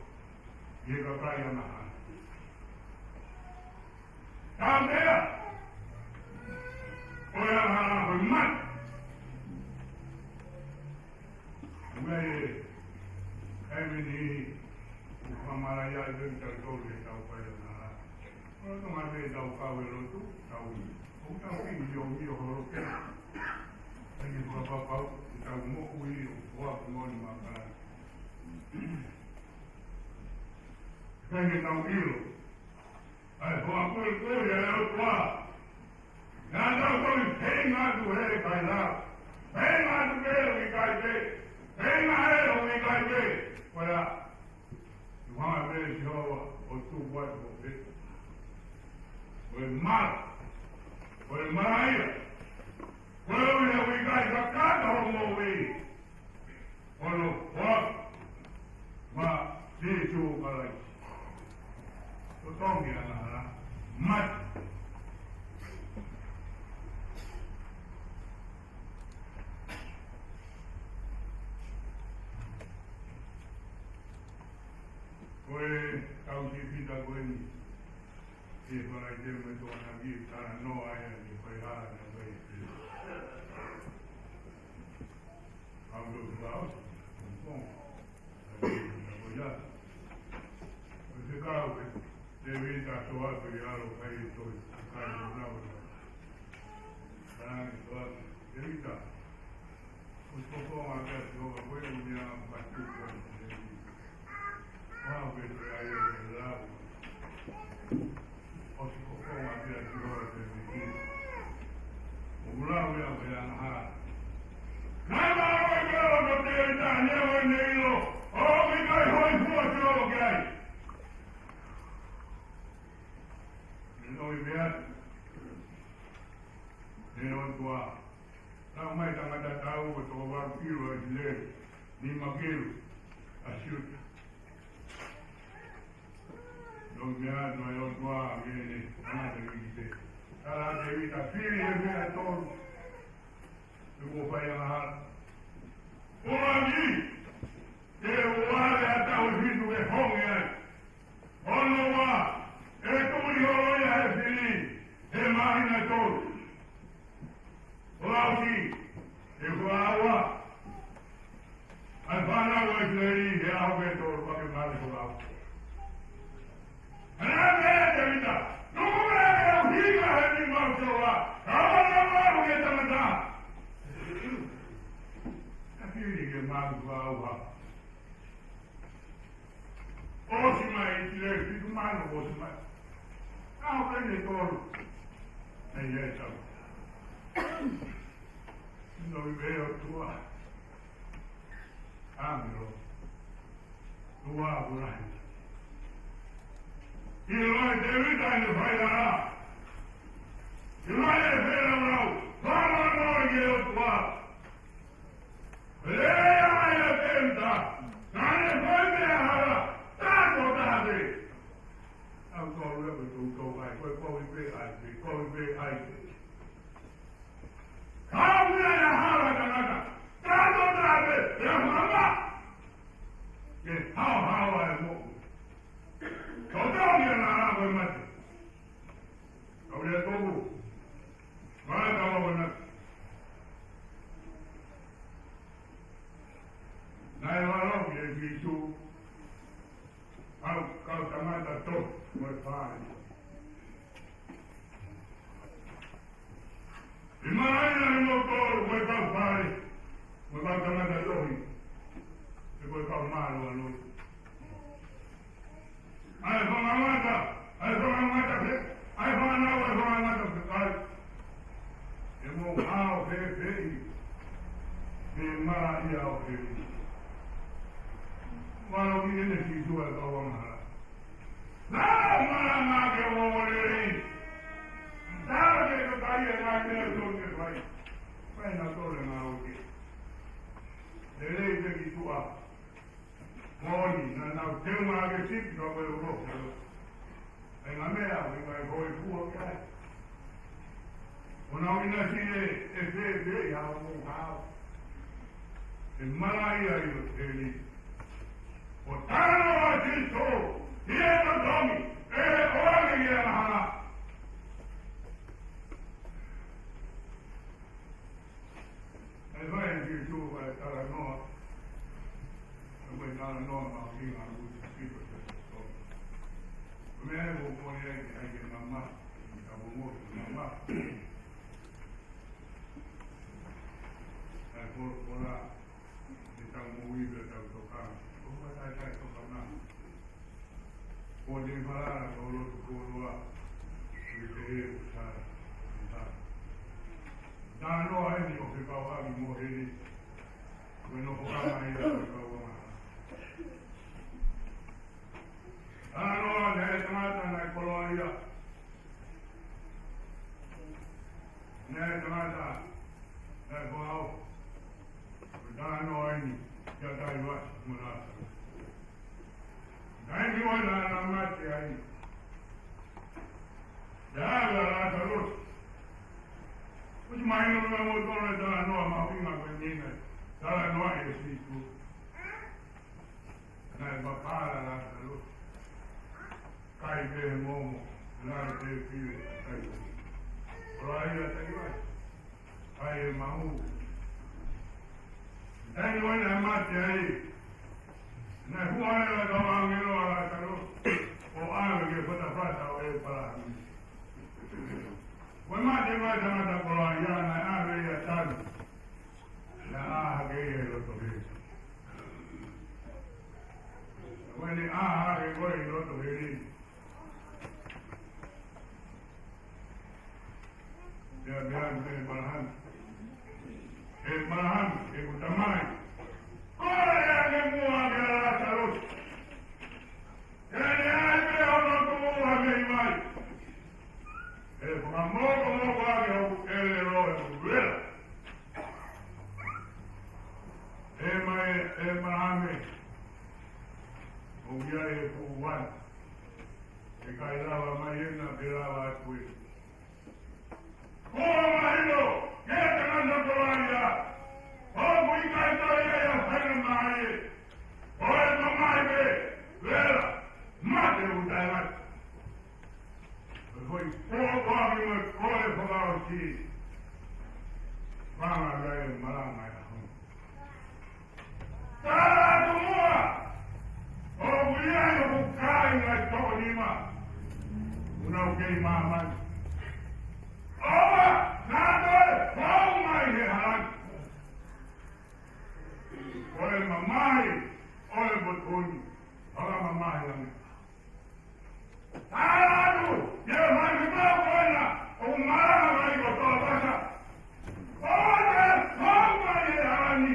ʻi he kakai angahala. Tautea, ko e angahala ko ʻetau kau e lotu, tau ʻi. ʻOku tau ʻi ʻio ʻio holo pē. ʻAi ke fakapapau, ʻetau moʻui ʻoku foaki moʻoni maʻa e kakai. ʻIkai ke tau ʻilo. ʻAi, foaki ko e ʻOtua. Naʻa tau kei feinga atu he ʻikai lava. Feinga atu pē ʻoku ʻikai pē. Feinga he ʻoku ʻikai pē. Ko ia. ʻI he anga pē ʻe Sihova ʻo tuku atu ʻo pē. Ko e mala. Ko e mala ia. Ko e ʻuhinga ʻoku ʻikai kakato hoʻo moʻui. Ono, ua, ma, Sīsū Kalaisi. Totongi angahala, mate. Ko e kau sipita ko eni. ʻI he Falaite mo e Tokonaki, talanoa ia ʻi he fai hala na fai. Au lo lau, kong. Ko ia. Ko e kau ke, Tēvita toa ko ia lo kai toi, kai lo lau. Kai toa, Tēvita. ʻOsi fofonga kia Sihova ko e ʻuhinga ʻoku patu ko e. Wow, ke te ai e lau. ʻOsi fofonga kia Sihova ko e. ʻOku lau ia ko e angahala. Naʻe lau e kau ko Tēvita ni ʻo ne ʻilo. ʻO ʻikai hoi fua Sihova ki ai. Ne ʻoi meʻa. Ne ʻOtua. Tau mai tangata tau ko toko valu kilu ʻa ʻIsileli, nima kilu ʻa Siuta. Nō meʻa nō e ʻOtua mene tangata ki te. Tala Tēvita fili e meʻa ʻe tolu. Te ko fai angahala. Ko angi, te uale ʻa tau hitu ke honge ai. Ono ua, ʻe tuli holo ia he fili, he māhina ʻe tolu. Lauki, ʻe fua ua. ʻAi fānau ʻa ʻIsileli, he ʻaho ʻe tolu, pake male fua ua. Ana me Tēvita, nuku me ʻe ʻuhinga he ni mau toa, kawa na mau ke tangata. Ka fili ke mau fua ua. ʻOsi mai, ʻIsileli, fitu mano, ʻosi mai. Ka ʻo kai ne tolu. Nei e tau. Nō i veo tua. Amiro. Tua ʻo lahi. ʻIlo ai Tēvita ne fai hala. ʻIlo ai e fēnau nau. Fānau nau e ke o tua. Lea ia Tēvita, naʻa ne fai meʻa hala, tato taha pē. Au kau lea ko e toutou ai, ko e kovi pē ai, ko e kovi pē ai. Kau meʻa ia hala tangata, tato taha pē, ia mama. Ke haohaoa e moʻui. Toutou ia naʻa ko e mate. Kau lea tōku. Mara kau au ana. Naʻe lalo ki he Sīsū. Au kau tangata to, mo e fāi. ʻI mara ina ʻi mo tō, mo e kau fāi. Mo e kau tangata tohi. Mo e kau mālōlō. ʻAi fanga mata, ʻai fanga mata ke, ʻai fanga nau, ʻai fanga mata ke kai. ʻE mo hao ke pei, ke mala ia o ke. Malo ki ene ki tua e kau angahala. Nā, mala ngā ke o o lelei. Nā, ke ka kai e ngā mea tō ke kai. Kai nā tō le ngā o ke. Lelei ke ki tua. Moʻoni, naʻa nau teu mai ke sipi ka ko e ulo. ʻE ngā meʻa, ʻe ngā i hoi kua ki ai. ʻO nau ʻinasi ē, ʻe fēfē ia mo hao. ʻE mala ia ʻi o teli. ʻO tala ʻa Sīsū, ʻi he totongi, ʻe ʻoange ia ʻa hana. ʻE vai ʻe Sīsū ʻa e talanoa. ʻE vai talanoa ma ki ngā uti ki ko te tō. Ko mea ʻe ko ko ia ki ai ke mama. Mo, mo, ma, ma. ʻA e folofola, ʻe tau moʻui pea tau tokanga. Ko e taitai tokanga. Ko e falala, ko e lotu, ko e loa. Ko e te he, ko e sa, ko e sa. Talanoa eni ʻoku fekauʻaki mo heni. Ko e nofo kama ia, ko e kau kama. Talanoa, naʻe tangata, naʻe koloaʻia. Naʻe tangata, naʻe foʻou. Ko e talanoa eni, kia Taivasi mo Lāsalo. Taimi ʻoku na mate ai. Naʻe ʻalu ʻa Lāsalo. ʻOsi mahino leva mo tona talanoa mahuʻinga ko eni naʻe talanoa ʻe Sīsū. Naʻe papala Lāsalo. Kai pē momo, naʻe te pio, kai. Koloaʻia Taivasi. Kai e mahu. Taimi ʻoku na mate ai. Naʻe hua ʻa e kau ʻāngelo ʻa Lāsalo. ʻO ʻave ki he fatafata ʻo ʻĒpalahame. Ko e mate mai tangata koloaʻia naʻe ʻave ia ʻo tanu. Naʻe ʻā hake ia ʻi loto heli. Ko ʻene ʻā hake ko ē ʻi loto heli. Pea, pea, pea, ʻĒpalahame. ʻĒpalahame, ʻeku tamai. Ko e ʻa e muʻa kia Lāsalo. ʻE, ʻe, ʻe, ʻe, ono tuʻu ʻa mei mai. ʻE, fakamokomoko ʻa e ʻelelo ʻe ʻuela. ʻE mai, ʻe mai ame. ʻOku ʻi ai e fuʻu vani. ʻE ʻikai lava mai ena pe lava atu ē. Ko e mahino, ke tangata koloaʻia. ʻOku ʻikai toe ʻi ai ha faingamālie. Ko e mamahi pē, vela, mate ʻoku taʻengata. Ko e foʻi pōpoaki mo e kole fakaʻosi. Fanga ʻa e malanga ʻi he ʻaho ni. Tala atu muʻa, ʻoku ʻi ai hoku kāinga ʻe toko nima. ʻOku nau kei māmani. ʻOua naʻa toe fou mai he hala ni. Ko e mamahi ʻo e motuʻa ni, fakamamahi ange. Tala atu, ʻi he fai pē ko ena, ʻoku malanga mai ko Toʻapasa. ʻOua te fou mai he hala ni.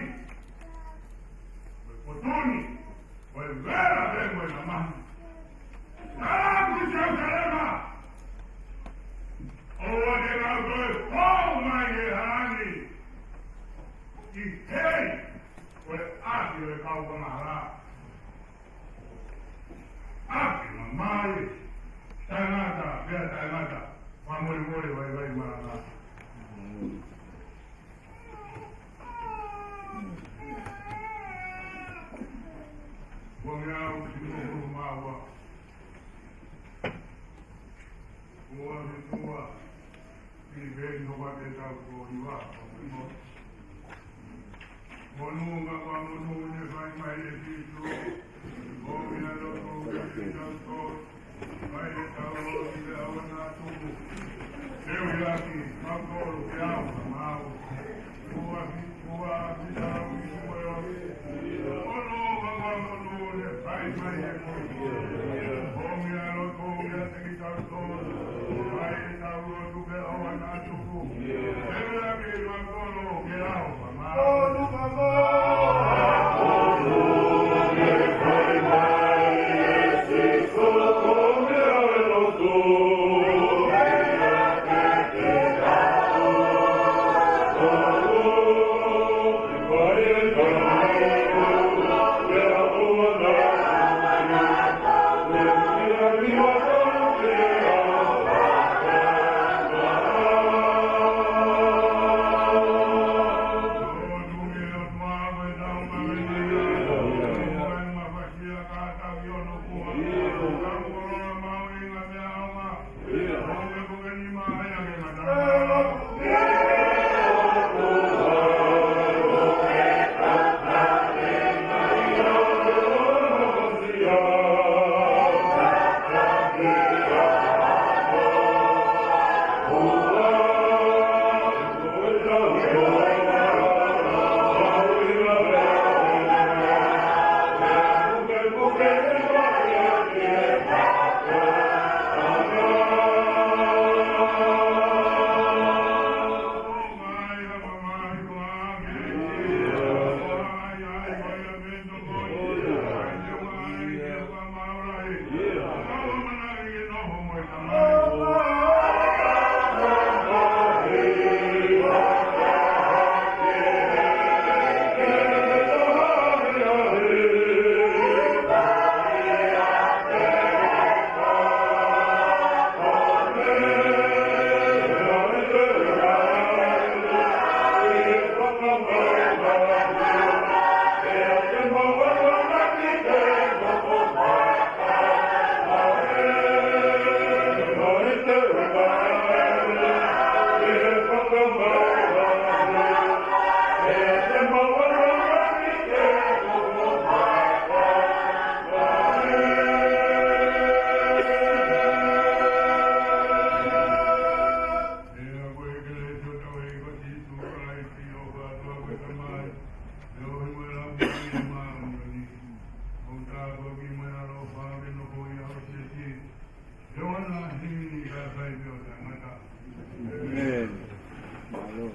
Ko e motuʻa ni, ko e vela pē mo e mamahi. Tala atu Selusalema, ʻoua te nau toe fou mai he hala ni. ʻI heni, ko e ʻapi ʻo e kau angahala. ʻApi mamahi, taʻengata, pea taʻengata, fakamolemole vaivai malanga. Ua ngeau simokuru mā ua. Ua fitu ua. Filipai ʻi he ua te tau ko hiva. Monū, ngaahi monū ne fai mai ʻe Sīsū. Ko ia lo ko ia te tau ko. Mai te tau lo ki te awa na tuku. Teu iaki, makolu, ke au, mau. Ua fitu ua, ki tau, ki te koe o. Ono, ngaahi monū ne fai mai ʻe Sīsū. Ko ia lo ko ia te ʻĒmeni. Mālō.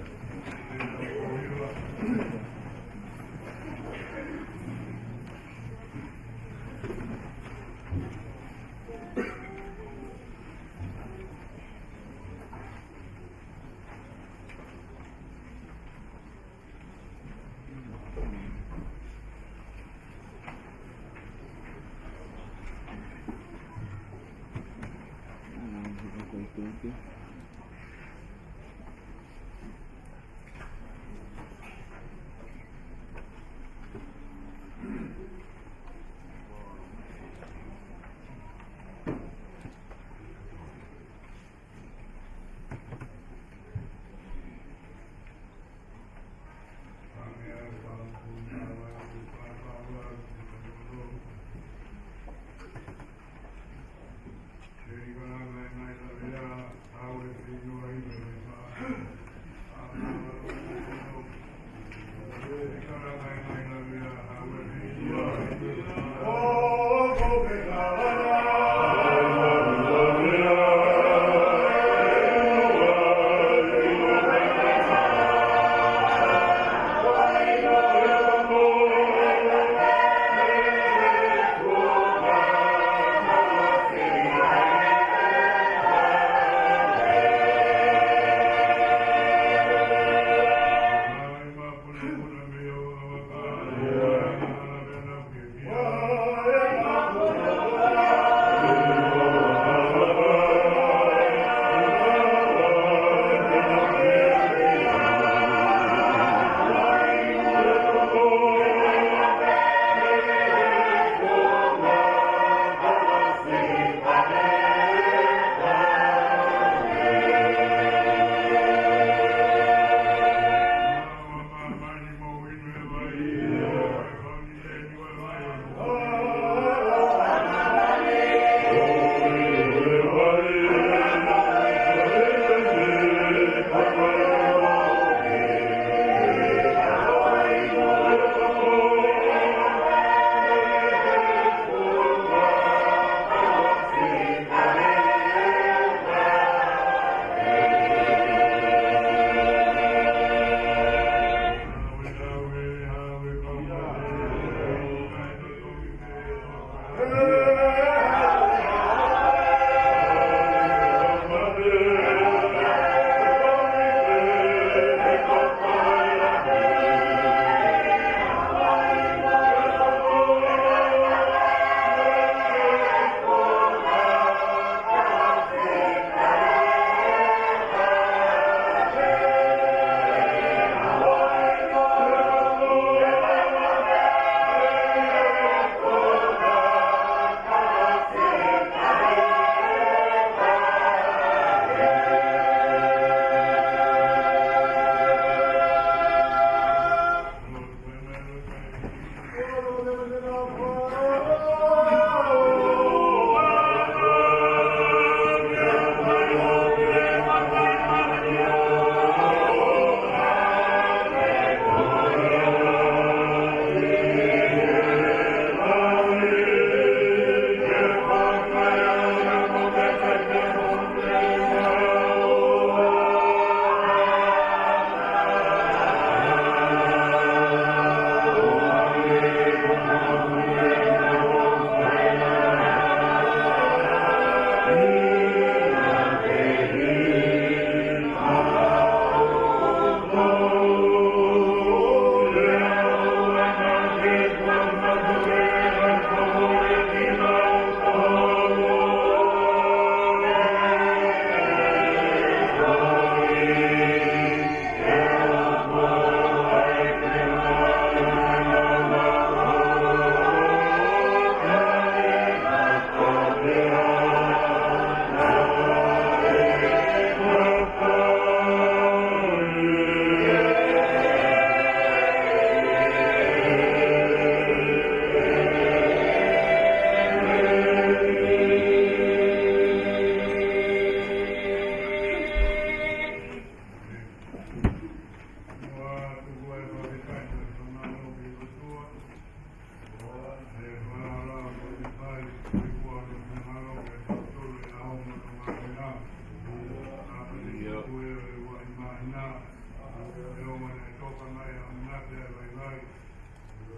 Ngata e vaivai.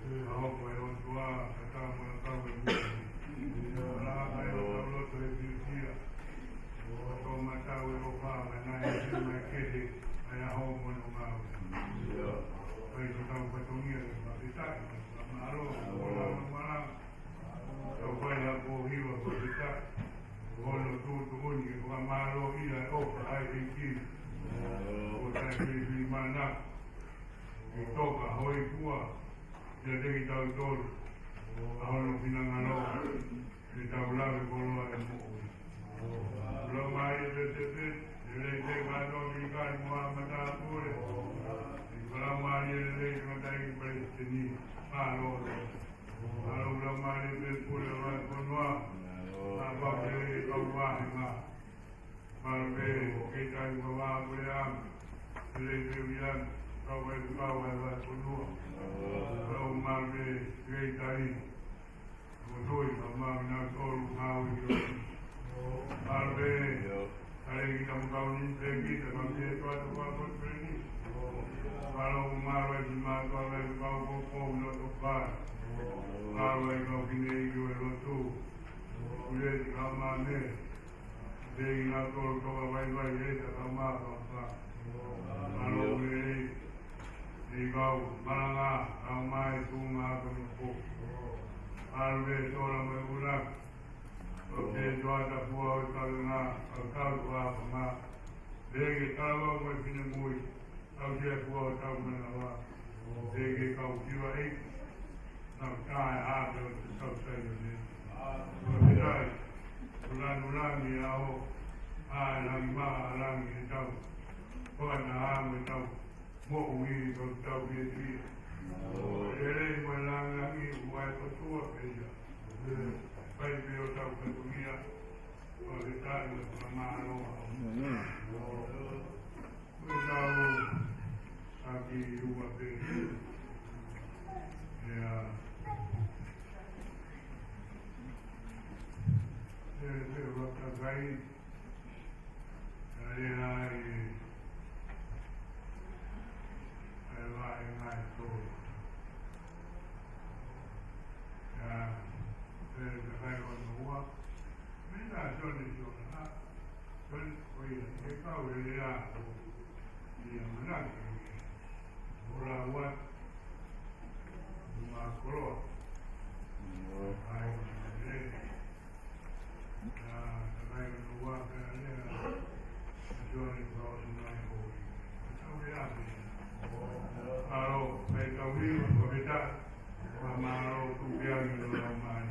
Ko e hoko e ʻOtua, ka tau mo e kau e moʻui. Ka ʻai ʻo tau loto he fiefia. ʻO tau matau e ʻofa, ka naʻe ʻi ai e kehe, ʻa e ʻaho mo hono ngāue. Kae ʻoua ke tau fatongia ke fakafetaʻi, fakamālō, ʻo lau malanga. Tau fai ha pōhiva fakafetaʻi. Hono tuʻutuʻuni ke fakamālōʻia e ʻofa ʻa e ʻEiki. ʻO taʻefilifilimānako ke toka hōifua kiate kitautolu ʻa hono finangalo, ke tau lave koloa e moʻui. Laumālie Pētepete, lelei pē kātoa ki he kakai mo e matāpule. Laumālie lelei ki he tangataʻeiki palesiteni, mālō. Mālō Laumālie pē Pule ʻo e Vahefonua. Mālō pē kau vāhenga. Mālō pē kei tai ua vā pule am. Lelei pē uian, kau ai kau ai Vahefonua. Mālō pē kei tai. Mo toi, ka mau na tolu kau i o. Mālō pē, kale ki tamu kau ni pē ki, ta kau te tua to kau ko pē ni. Mālō, mālō ai ki mātua, mālō ai ki kau ko ko no to kai. Mālō ai kau ki nei ki o e lotu. Ule ki kau mane. Te ina tolo toka vaivai e ta ka mā papa. Mālō lelei. Ni kau malanga, kau mai tunga ako ni ko. Mālō e tola mai ula. ʻO te toa ta pua o ta ngā, kau tau tua pama. Te ke tau au mai pine mui. Tau te pua o tau manava. Te ke kau kiwa e. Nau tae a te o te tau tai o ne. Ko te tai, ko lanu langi a o, a langi maha a langi e tau. Ko ana a mo e tau, mo ui ko tau ki e tui. E rei mo e langi langi ua e ko tua pe ia. Pai pe o tau pe ko ia, ko te tai mo e ko ma aloha. Ko e tau, a ki ua pe. Ia. Te, te, ua ka kai. Ia, ia, ia. Ia, ia, ia, ia, ia. Ia, te, te kai o no ua. Mena, Sione, Sione, ha? Sione, ko ia, ke kau e lea, ko ia, manake, ko ia. Ora ua, ma koloa. Ai, e. Ia, takai o no ua, ka lea, Sione, ko ia, o Sione, ko ia. Tau lea, ko ia. Alo, kai tau i, ko ia, ko ia. Mālō, tuku ange, no, mai.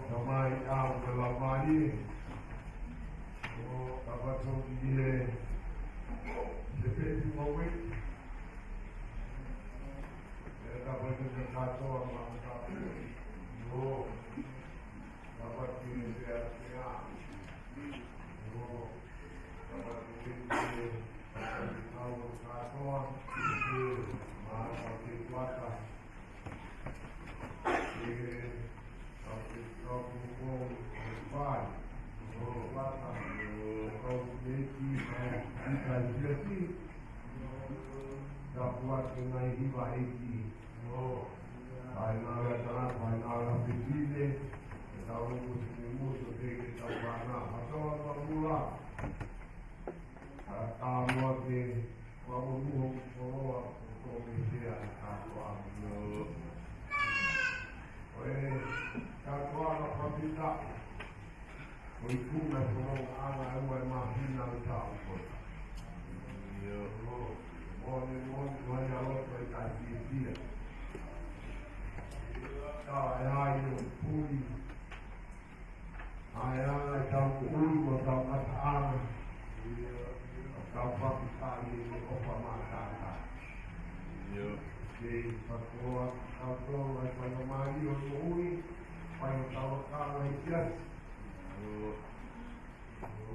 Tamai au ke lamani. ʻO kapatoki e sepeti mawe. E kapatoki e katoa ma kapatoki. ʻO kapatoki e sea sea. ʻO kapatoki e kau katoa. Ma kapatoki kuata. Ka muʻa ke ʻoange muʻa ʻo koloa ʻo tō mei hea e kātoa. ʻO e kātoa na papita. ʻO i kuna kono ana e ua e māhina ʻo e taʻu ko ē. Mone, mone, mone a loto e kai fiefia. Ka e hai o puli. ʻA e anga ʻetau kuʻi mo ʻetau ngataʻanga. ʻO tau Ke fakakoloa kitautolu ʻa e faingamālie ʻo e moʻui, fai hotau lakanga ʻi he siasi.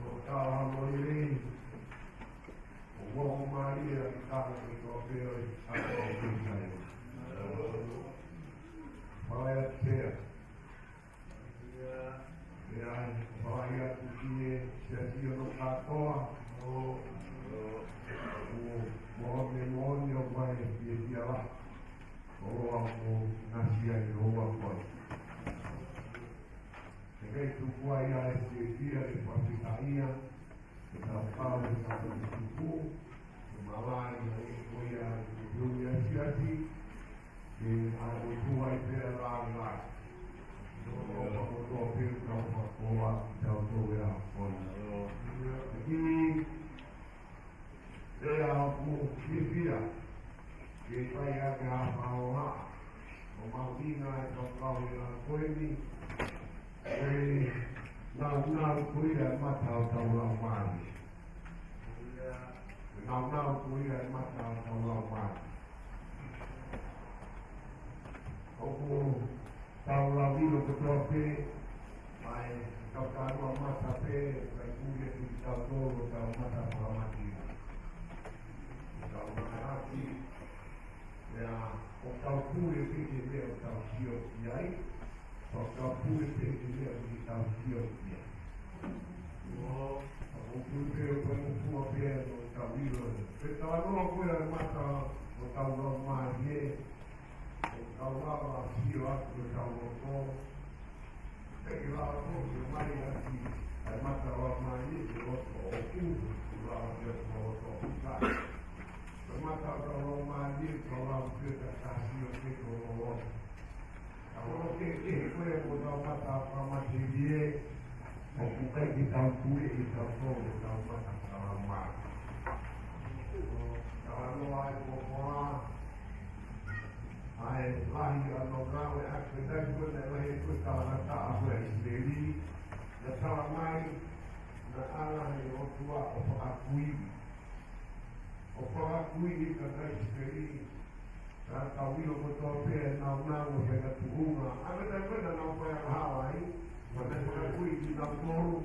ʻO tala mo lelei, ʻo ongo mālie ʻa e kau kotoa pē ʻo e kau kotoa pē. Fai atu pē. ʻIo, ʻa e fai atu ki he siasi ʻo kātoa, ʻo, ʻo, mo e moʻoni ʻoku ʻi ai e fiefia lahi, ʻo ʻoku ngaahi ai ʻo ua koi. He ʻikai tuku ai ʻa e fiefia ke fakafetaʻia, ke tau kau, ke tau tuku, ke malai, ʻa e ko ia, ke tau ia siasi, ke ʻa e ʻOtua ʻi pea la la. ʻO ʻofa kotoa pē tau fakakoloa, tau tō ea koi. Ki, ʻe ʻoku fiefia, ke fai ʻaki ha faʻahinga, ʻo mahuʻinga ʻa e tau kau ʻi he ʻaho ko eni, ʻe naunau ko ia e mata ʻo tau laumālie. ʻE naunau ko ia e mata ʻo tau laumālie. ʻOku tau lau ʻilo kotoa pē, ʻa e tau talanoa mata pē, ʻikai puli ʻe kitautolu ʻo tau mata fakamatelie. Tau mata ʻaki, ʻio, ʻoku tau puli pē ki he meʻa ʻoku tau sio ki ai, ʻoku tau puli pē ki he meʻa ʻoku tau sio ki ai. ʻO, ʻoku puli pē ʻo pē mo fua pē ʻo tau ʻilo. Pea talanoa ko ia e mata ʻo tau laumālie, ʻo tau lava sio atu ʻo tau loto. Pea ke lava ko e mai ʻaki ʻa e mata laumālie ki loto ʻoku lava ki loto ʻoku kai. Ko e mata laumālie, ko e lava ki he ka sio ki he ko loto. ʻA hono kehekehe ko ia mo tau mata fakamatelie, ʻoku ʻikai ke tau puli ʻe kitautolu ʻo tau mata fakalaumālie. Talanoa ʻa e poupou, ʻa e lahi ʻa hono ngāue ʻa e ʻEiki ko ē, naʻe lahi ko e talangataʻa ko ē ʻa ʻIsileli, naʻe tala mai, naʻe ʻalu ʻa e ʻOtua ʻo fakakui. ʻO fakakui ʻa e kakai ʻIsileli, ka tau ʻilo kotoa pē ʻa e naunau ʻo e ngaahi tuʻunga. ʻA e meʻa ko ē naʻa nau fai angahala ai, naʻa nau fakakui kinautolu,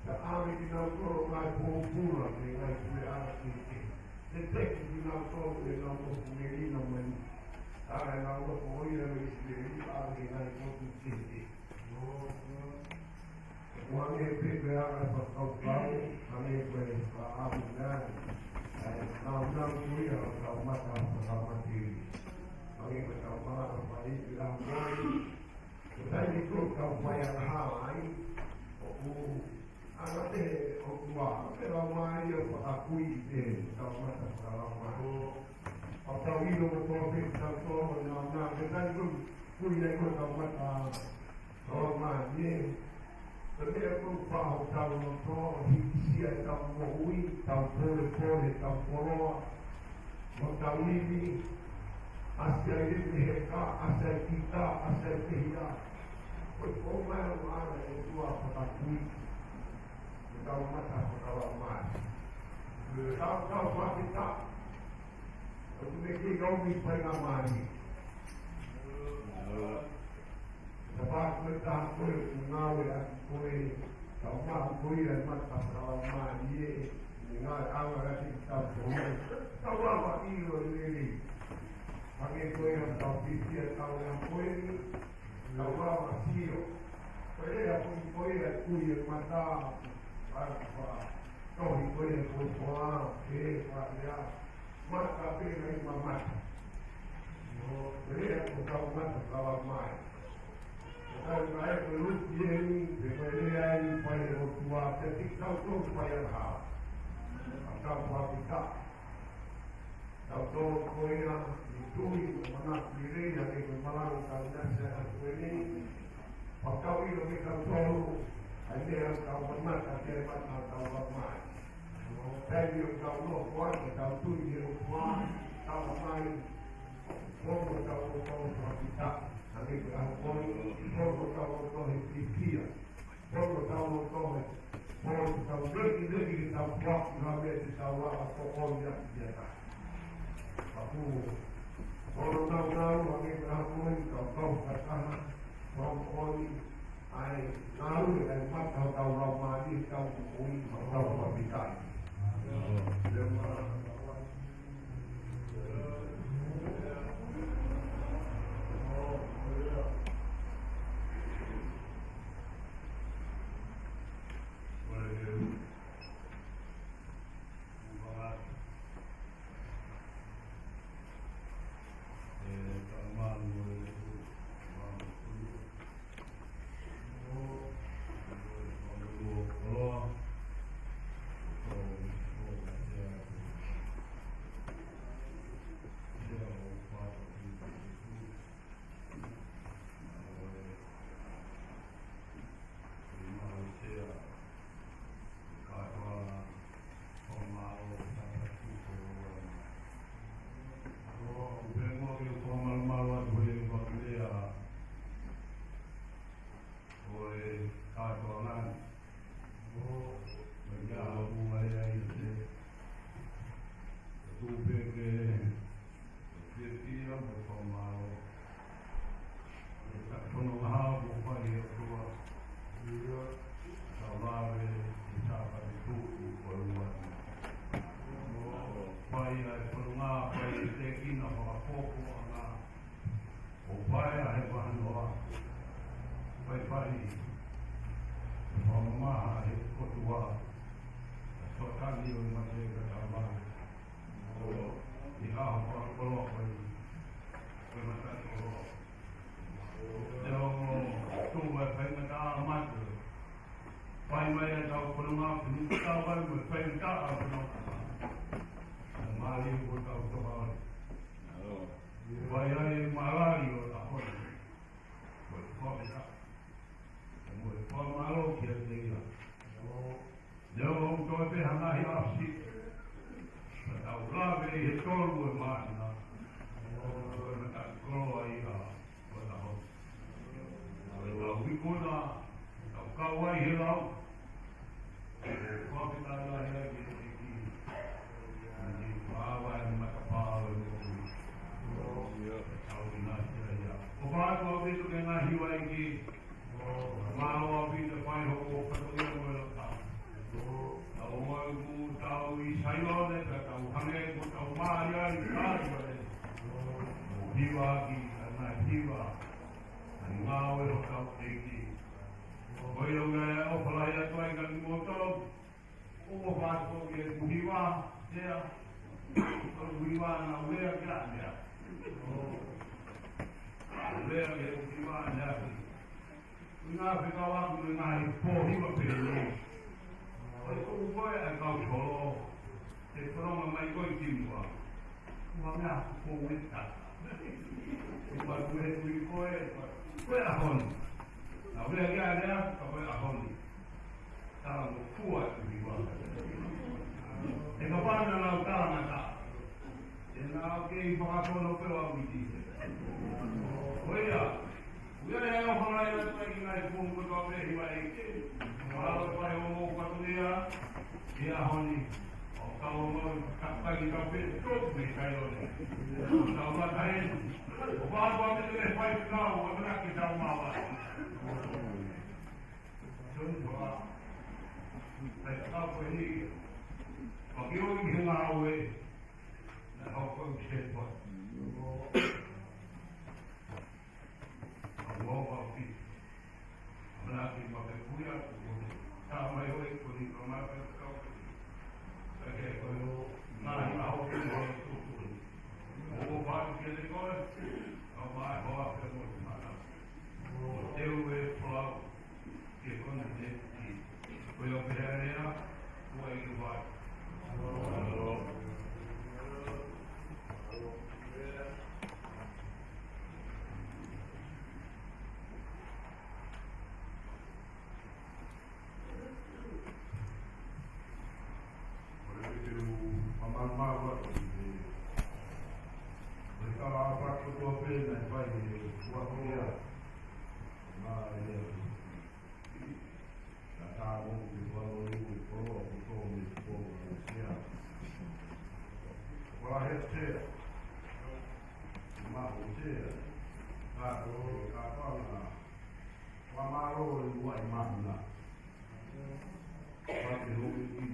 ka ʻave kinautolu ʻo nau pōpula ki he ngaahi puleʻanga kehekehe. Naʻe teki kinautolu ʻe he nau nofo melino mai. Ka ʻi heʻenau nofo ʻo ia ʻi ʻIsileli, ʻave ki he ngaahi potu kehekehe. ʻO hangē pē ko e anga e fakakaukau, hangē ko e fakaʻamu nai, ʻa e naunau ko ia ʻo tau mata fakamatelie. Hangē ko e tau malanga fai ki he ʻaho ko eni, ko e taimi ko ē ʻoku tau fai angahala ai, ʻoku ʻalu ʻa e ʻOtua, ʻa e Laumālie ʻo fakakui ʻi he tau mata fakalaumālie. ʻO tau ʻilo kotoa pē kitautolu ʻa e naunau, ko e taimi ko ē ʻoku kui ai ko ē tau mata fakalaumālie. Ko e meʻa ko ē ʻoku faʻa hotau loto, hīkisia ʻetau moʻui, tau polepole, tau koloa, mo tau ivi, ʻasi ai e heka, ʻasi ai kita, ʻasi ai e hia. Ko e ʻomai ʻo ʻalu ʻa e ʻOtua ʻo fakakui ʻetau mata fakalaumālie. Tau, tau fakita, ʻoku ne kei kau mi fai ngā mālie. Ka pā ko e taha ko ē ʻoku ngāueʻaki ko ē, tau maʻu ko ia e mata fakalaumālie, ʻi he ngāue ʻa e ʻOtua ki he tau ko ē. Tau lava ʻilo lelei. Hangē ko ia ʻoku tau fiefia ʻi he ʻaho ko eni, tau lava sio. Ko e lea ko ē ʻoku ui ko ia e kui e mata, ʻa e fakatohi ko ia ko e poa, ke fakalea. Mata pē ʻikai mamata. Ko e lea ko e tau mata fakalaumālie. Ko e tau mai ko e luki eni, pe ko e lea eni fai ʻe he ʻOtua, pea tiki tau tō fai angahala. ʻA tau fakita. Tau tō ko ia, ʻi tui, ʻo manatu lelei, ʻa e ko e malanga tau nasi ʻa ko eni. Fakatau ʻilo ke tau tō, ʻa e meʻa tau mamata, ke mata tau lau mai. Taimi ʻoku tau nofo ai, tau tui ki he ʻOtua, tau mai, fono tau loto fakita, hangē ko e ʻaho ko eni, fono tau loto he fiefia, fono tau loto he, fono tau leki leki ke tau puaki, ha meʻa te tau lava ko ʻoni atu ki ai. Paku, Ko hono naunau ʻa e ngaahi hako ni, kau kau fakataha, kau ʻoni, ʻa e ngāue, ʻa e mata hotau laumālie, kau ʻoni, kau kau fakafetaʻi. Lema. Ko e fiefia mo e fakamālō. Ko e fononga kuo fai ʻe he ʻOtua. Tau lave ʻi he Sāpate Tuʻi ko e ua ni. Fai ʻa e fononga, fai ʻa e tēkina fakafofonga. ʻO fai ʻa e vahanoa. Fai fai. Fakamamaha ʻe he ʻOtua. ʻA e Soatani ʻo e mate ka tau lave. ʻI he ʻaho fakakoloa ko eni, ko e mataʻikoloa. Te ongo tuku e faingataʻa mate. Fai mai ʻetau fononga, puni tau ai mo e faingataʻa fononga. Mālie ko hotau Tamai. Fai ai e mālali ʻo e ʻaho ni. Ko e fakafetaʻi. Mo e fakamālō kiate ia. Leo ʻoku toe pē ha ngaahi ʻaho siʻi. Ka tau lave ʻi he tolu ʻo e māhina. Ko e mataʻikoloa ia ʻo e ʻaho. Ko e tau ikuna, tau kau ai he lau. Ko e fakafetaʻi lahi ai ki he ʻEiki. Naʻa ne fakaava e matapā ʻo e moʻui. Tau ʻinasi ai ia. ʻOfa atu ʻaupito ki he ngaahi hiva ʻEiki. Mālō ʻaupito fai hoʻo fatongia mo e lakanga. Tau ʻomai ʻoku tau ʻi Saione, ka tau hangē ko hotau māʻaliʻali ʻi Kalivaleli. Mo hivaʻaki ʻa e ngaahi hiva, ʻa e ngāue ʻa hotau ʻEiki. Ko ia ʻoku ou ʻofa lahi atu ai kiate kimoutolu. ʻOku ou ʻofa atu ki heʻeku hiva, Sea. Ko ʻeku hiva naʻa ku lea ki ai, Sea. Lea ki heʻeku hiva, Sea. Ko e ngaahi fekau ʻaku mo e ngaahi pō hiva pehē ni. ʻOku ʻikai ko koe ʻa e kau solo. Te fononga mai koe ki muʻa. Ua mea ko e ta. Ua ko e kui koe, ko e ʻaho ni. Naʻa ku lea ki ai, Sea, ka ko e ʻaho ni. Tala mo fua ki muʻa. ʻE kapau naʻa nau talangata. ʻE naʻa kei fakafono pē ʻa e uiti. Ko ia. Ko ia ʻoku ou ʻofa lahi atu ai ki he ngaahi founga kotoa pē ʻa e hiva ʻEiki. Mālō e fai hoʻomou fatongia ʻi he ʻaho ni. ʻOku tau ʻomai, ka ʻikai ke tau pē, tau pē Saione. Tau lata heni. ʻOfa atu ʻaupito ki he faifekau, ʻamanaki ke tau māvae. Tonu tua. Faifekau ko eni. Pakioi he ngāue. Naʻe hoko ʻi he sepa. ʻA ua ua pi. ʻAmanaki ma ke kuia, ko e tā mai ʻo e ko ni ka mata kau. Ka ke ko e o, nā hina hau ke mo hau tuku ni. ʻOku ou ʻofa atu kiate koe, ka mai hoa ke mo te mana. ʻO te u e folau. Ke kona te ki. Ko ia pehē ʻa e lea, ʻoku ʻai ke fai. Ko e te u mamamau atu ki he. Ko e kala ʻa e fatu kotoa pē naʻe fai he ua ko ia. Mā e lea. Ka tā mo ke falo i ko e kolo, ko tō me ko ko Sea. Ko la he Sea. Maʻu sea, ka ko e kapanga, ua mālō e ua i mana. Pati hoki ki.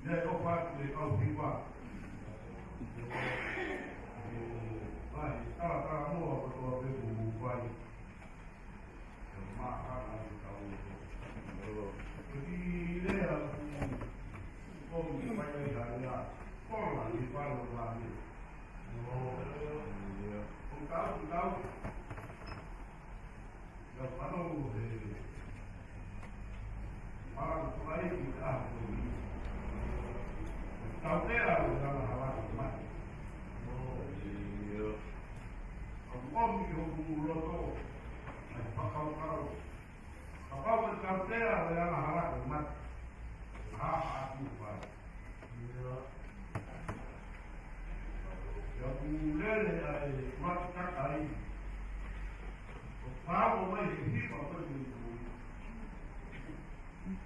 Lea ko pati e kau hiva. Vai, tala tala moa ko toa pe ku vai. Tautea ʻo e angahala ko e mate. ʻOku ʻomi ki hoku loto ʻa e fakakaukau. Kapau ʻe tautea ʻo e angahala ko e mate, ʻe hā haʻaku fai? ʻIa, ʻoku lele ʻa e mate kakai. ʻOku pau mai he hiva ko e tui.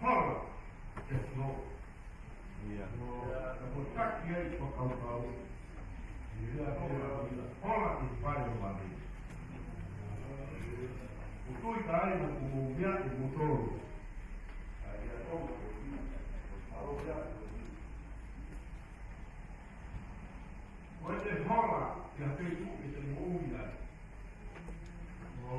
Hola, yes, Lord. ʻIa. Ka ko taki ai ko kaukau. ʻIa, ko ia, hola ki fai o mani. Ko tui kai na ko mo mea e motoro. Ko e te hola ki a te tu e te mo umi ai. ʻO,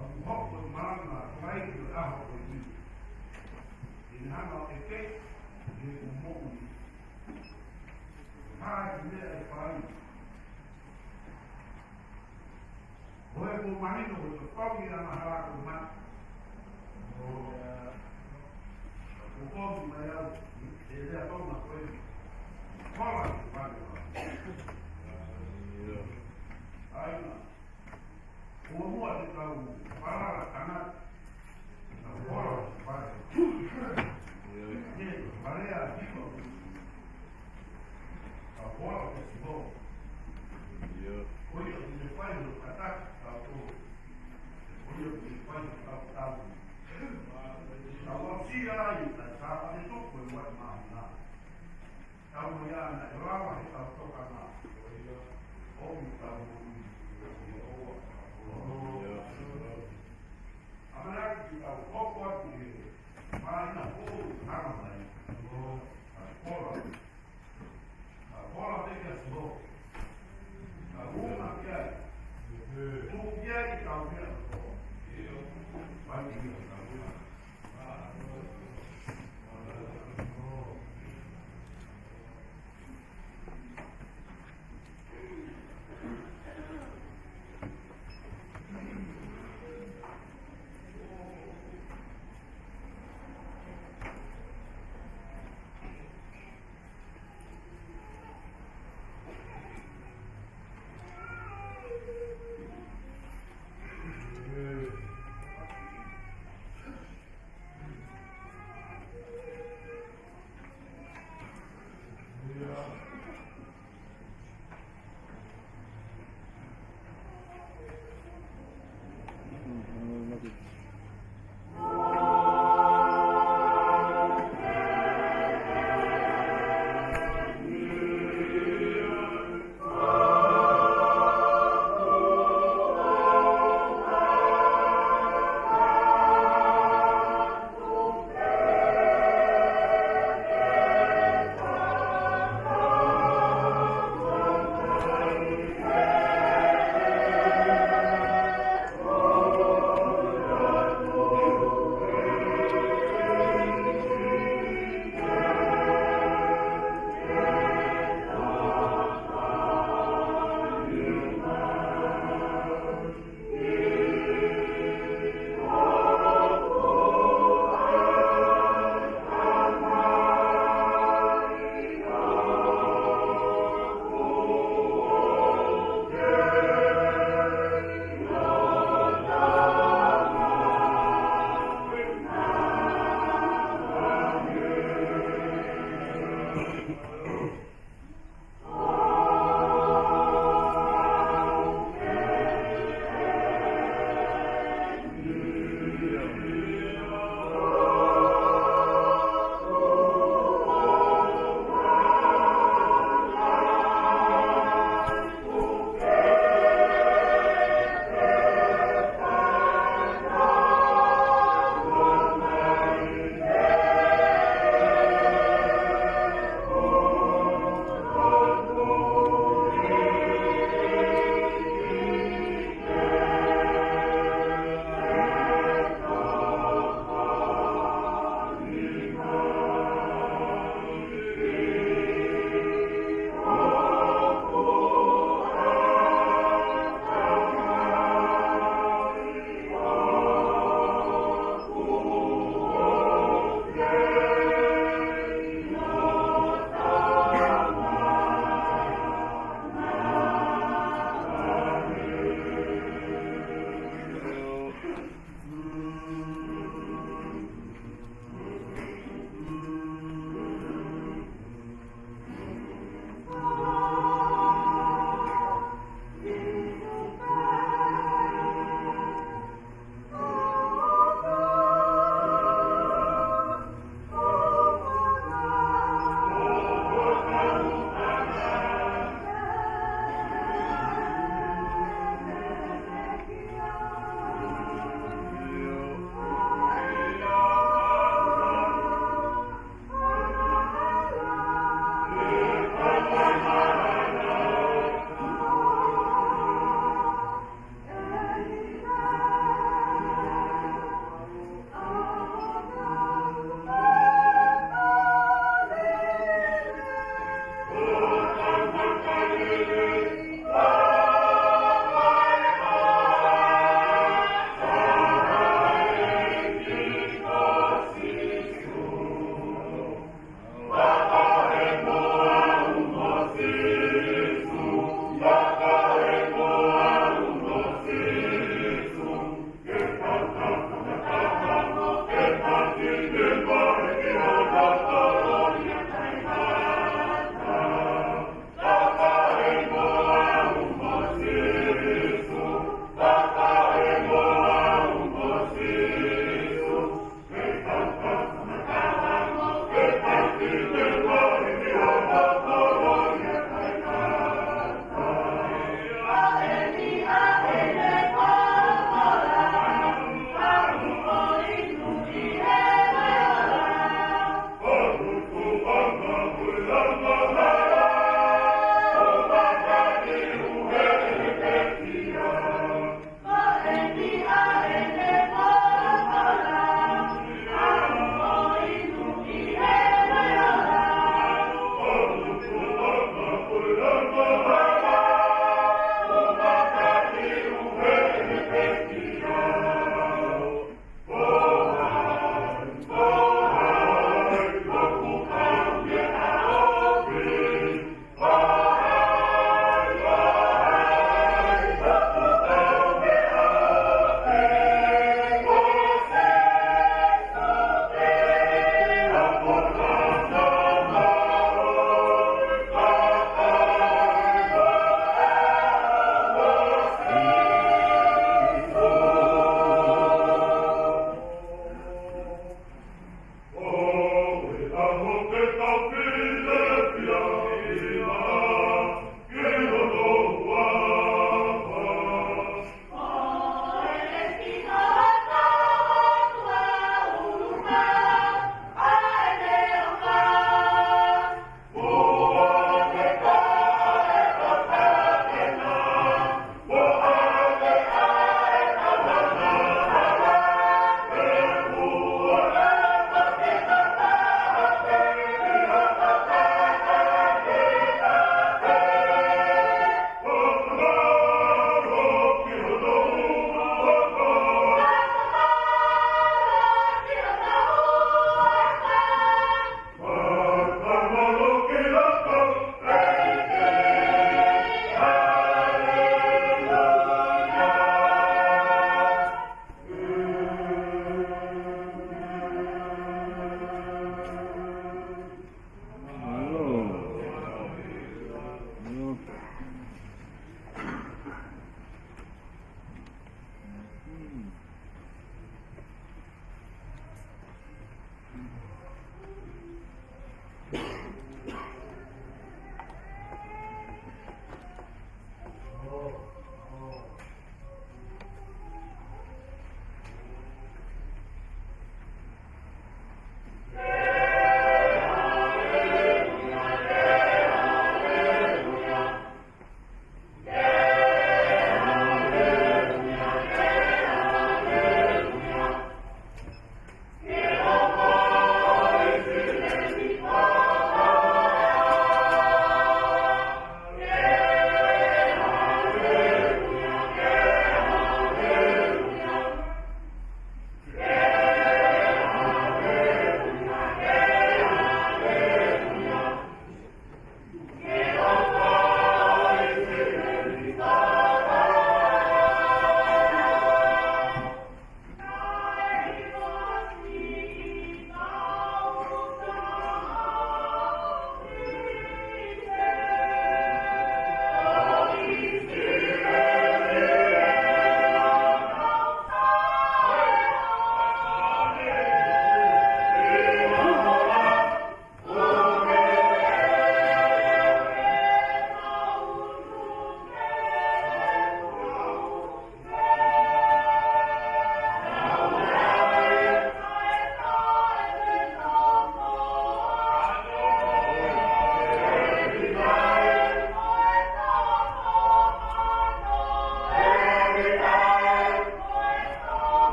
ʻoku hoko e malanga, ko ai ki he ʻaho ko eni. ʻI he hanga ʻo ʻeke, ʻi he kuo moʻui. Hā ki meʻa e fai. Ko e kuo mahino ko e tau i ana hala ko mate. ʻO, ʻoku ʻomi mai au, ʻe lea Tonga ko e. Kola ki fai. ʻIa. ʻAi na. Kuo muʻa te tau palala tangata. Na kola ki fai. ʻIa. Ke, palea ki fai. Ka kola ki fai. ʻIa. Ko ia ki te fai no kataki tau tō. Ko ia ki te fai no tau tau. Tau aʻusia ai, ka tau ʻa te toko e wai mahina. Tau ia na e lava he tau tokanga. ʻOmi tau moʻui. ʻAmanaki tau hoko atu he māhina foʻou hanga mai. Ka kola. Ka kola pē kia Sihova. Ka unga ki ai. Tuku ki ai tau meʻa. Vai ki ai tau meʻa.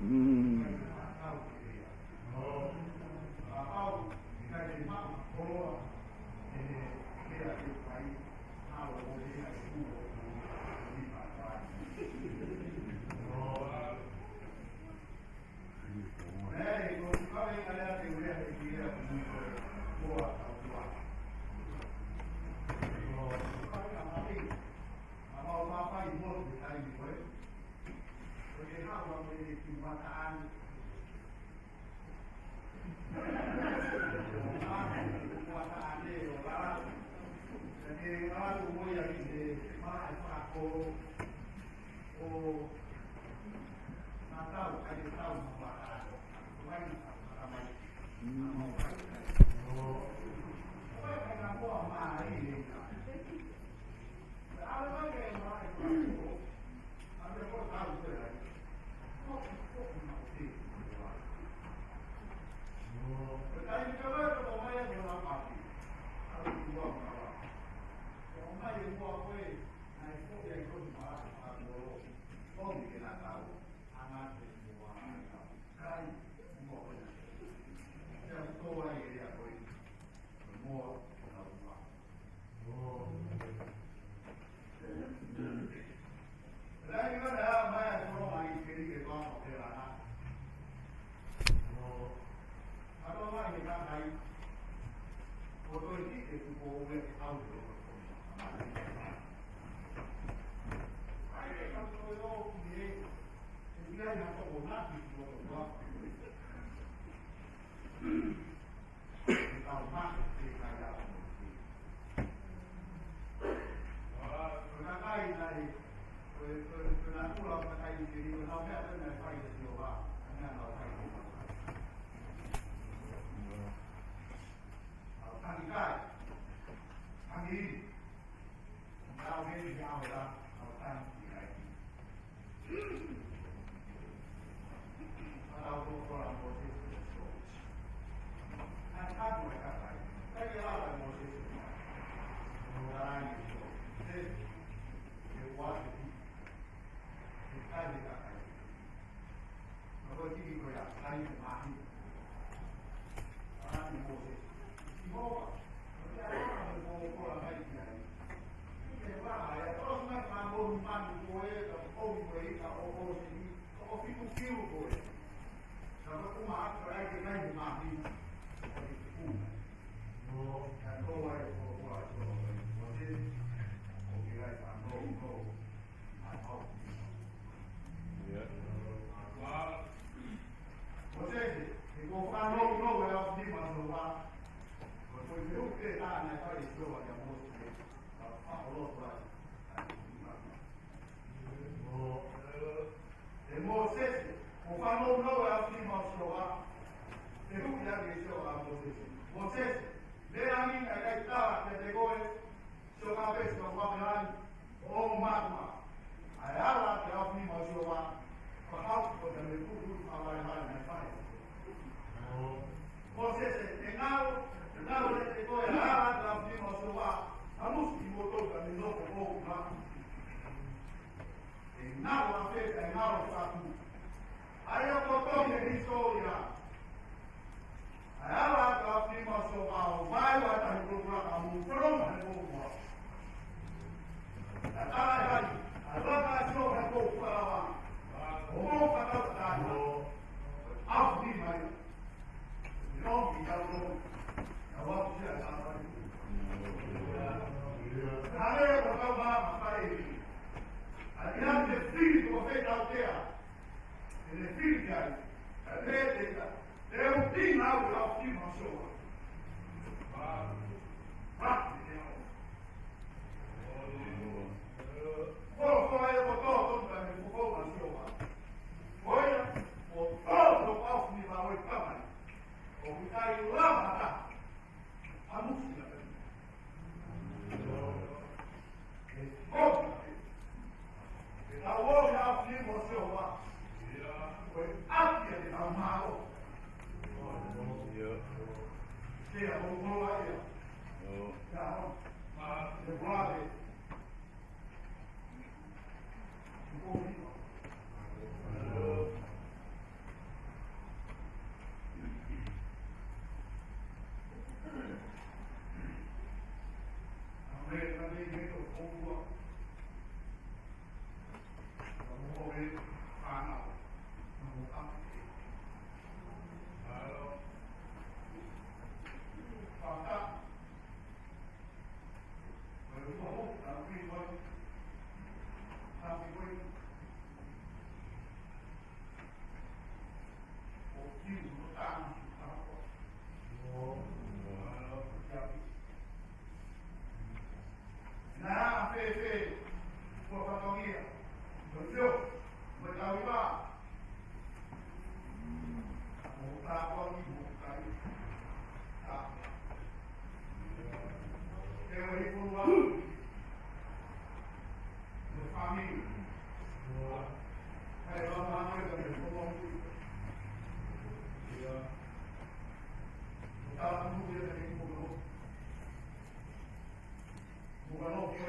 Mm. ʻE Mōsese, ʻoku fanongo ʻa e ʻaofinima ʻo Sihova, ʻe huʻi ange ʻe Sihova kia Mōsese: Mōsese, lea ange ʻi he ngaahi tala kiate koe, Sihova pē, Sihova pē ai, ʻo ongo mātuʻa. ʻA e ala ʻa e ʻaofinima ʻo Sihova, fakahā ko e meʻa ʻoku fakavalevale naʻe fai. Mōsese, ʻe ngalo, ʻe ngalo kiate koe ʻa e ala ʻa e ʻaofinima ʻo Sihova, ʻamusi kimoutolu ki he Taʻe hai, ʻa e laka ʻa Sihova ʻi hoʻo falala. ʻO mou fakatau taʻe hai. ʻAfu ni mai. Nō ki tau nō. Ka waku sia taʻe hai. Hale ʻo tau mā mafai. ʻA ia ʻi he fili ko fē tau tea. ʻI he fili ai. ʻA e pēteka. Te u tina au ʻa e ʻafu ni mo Sihova. Mā. Mā. Ko, ko e o tō, tō, tō, tō, tō, Sihova. Ko ia, ʻo tō, tō, ʻafu ni mo e tamai. ʻOku ʻikai lava ha taha. ʻA musi na pē. ʻE, ko, ʻe tau ō he ʻafu ni mo Sihova. Ko e ʻapi ʻa e tau mao. Ia. Ke a o ko ia. Ia. Ia, o. Ma, e vale. Naʻa fēfē, ko fatongia, ko fio, ko tau iwa. Mo ka ko ni mo ka i. Ka. Ke o i ko wa. Ko fami. Kai wa ma ko ka ko. Ia. Ko ka ko ni ko. Mo ka no ko.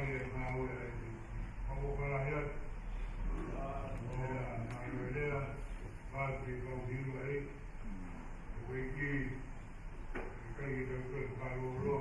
Ia, ngāue ai. Mau ʻofa lahi atu. Ia, ngāue lea. Pāti kau hiu ai. Ueki. Kai ki tau kai kalolo.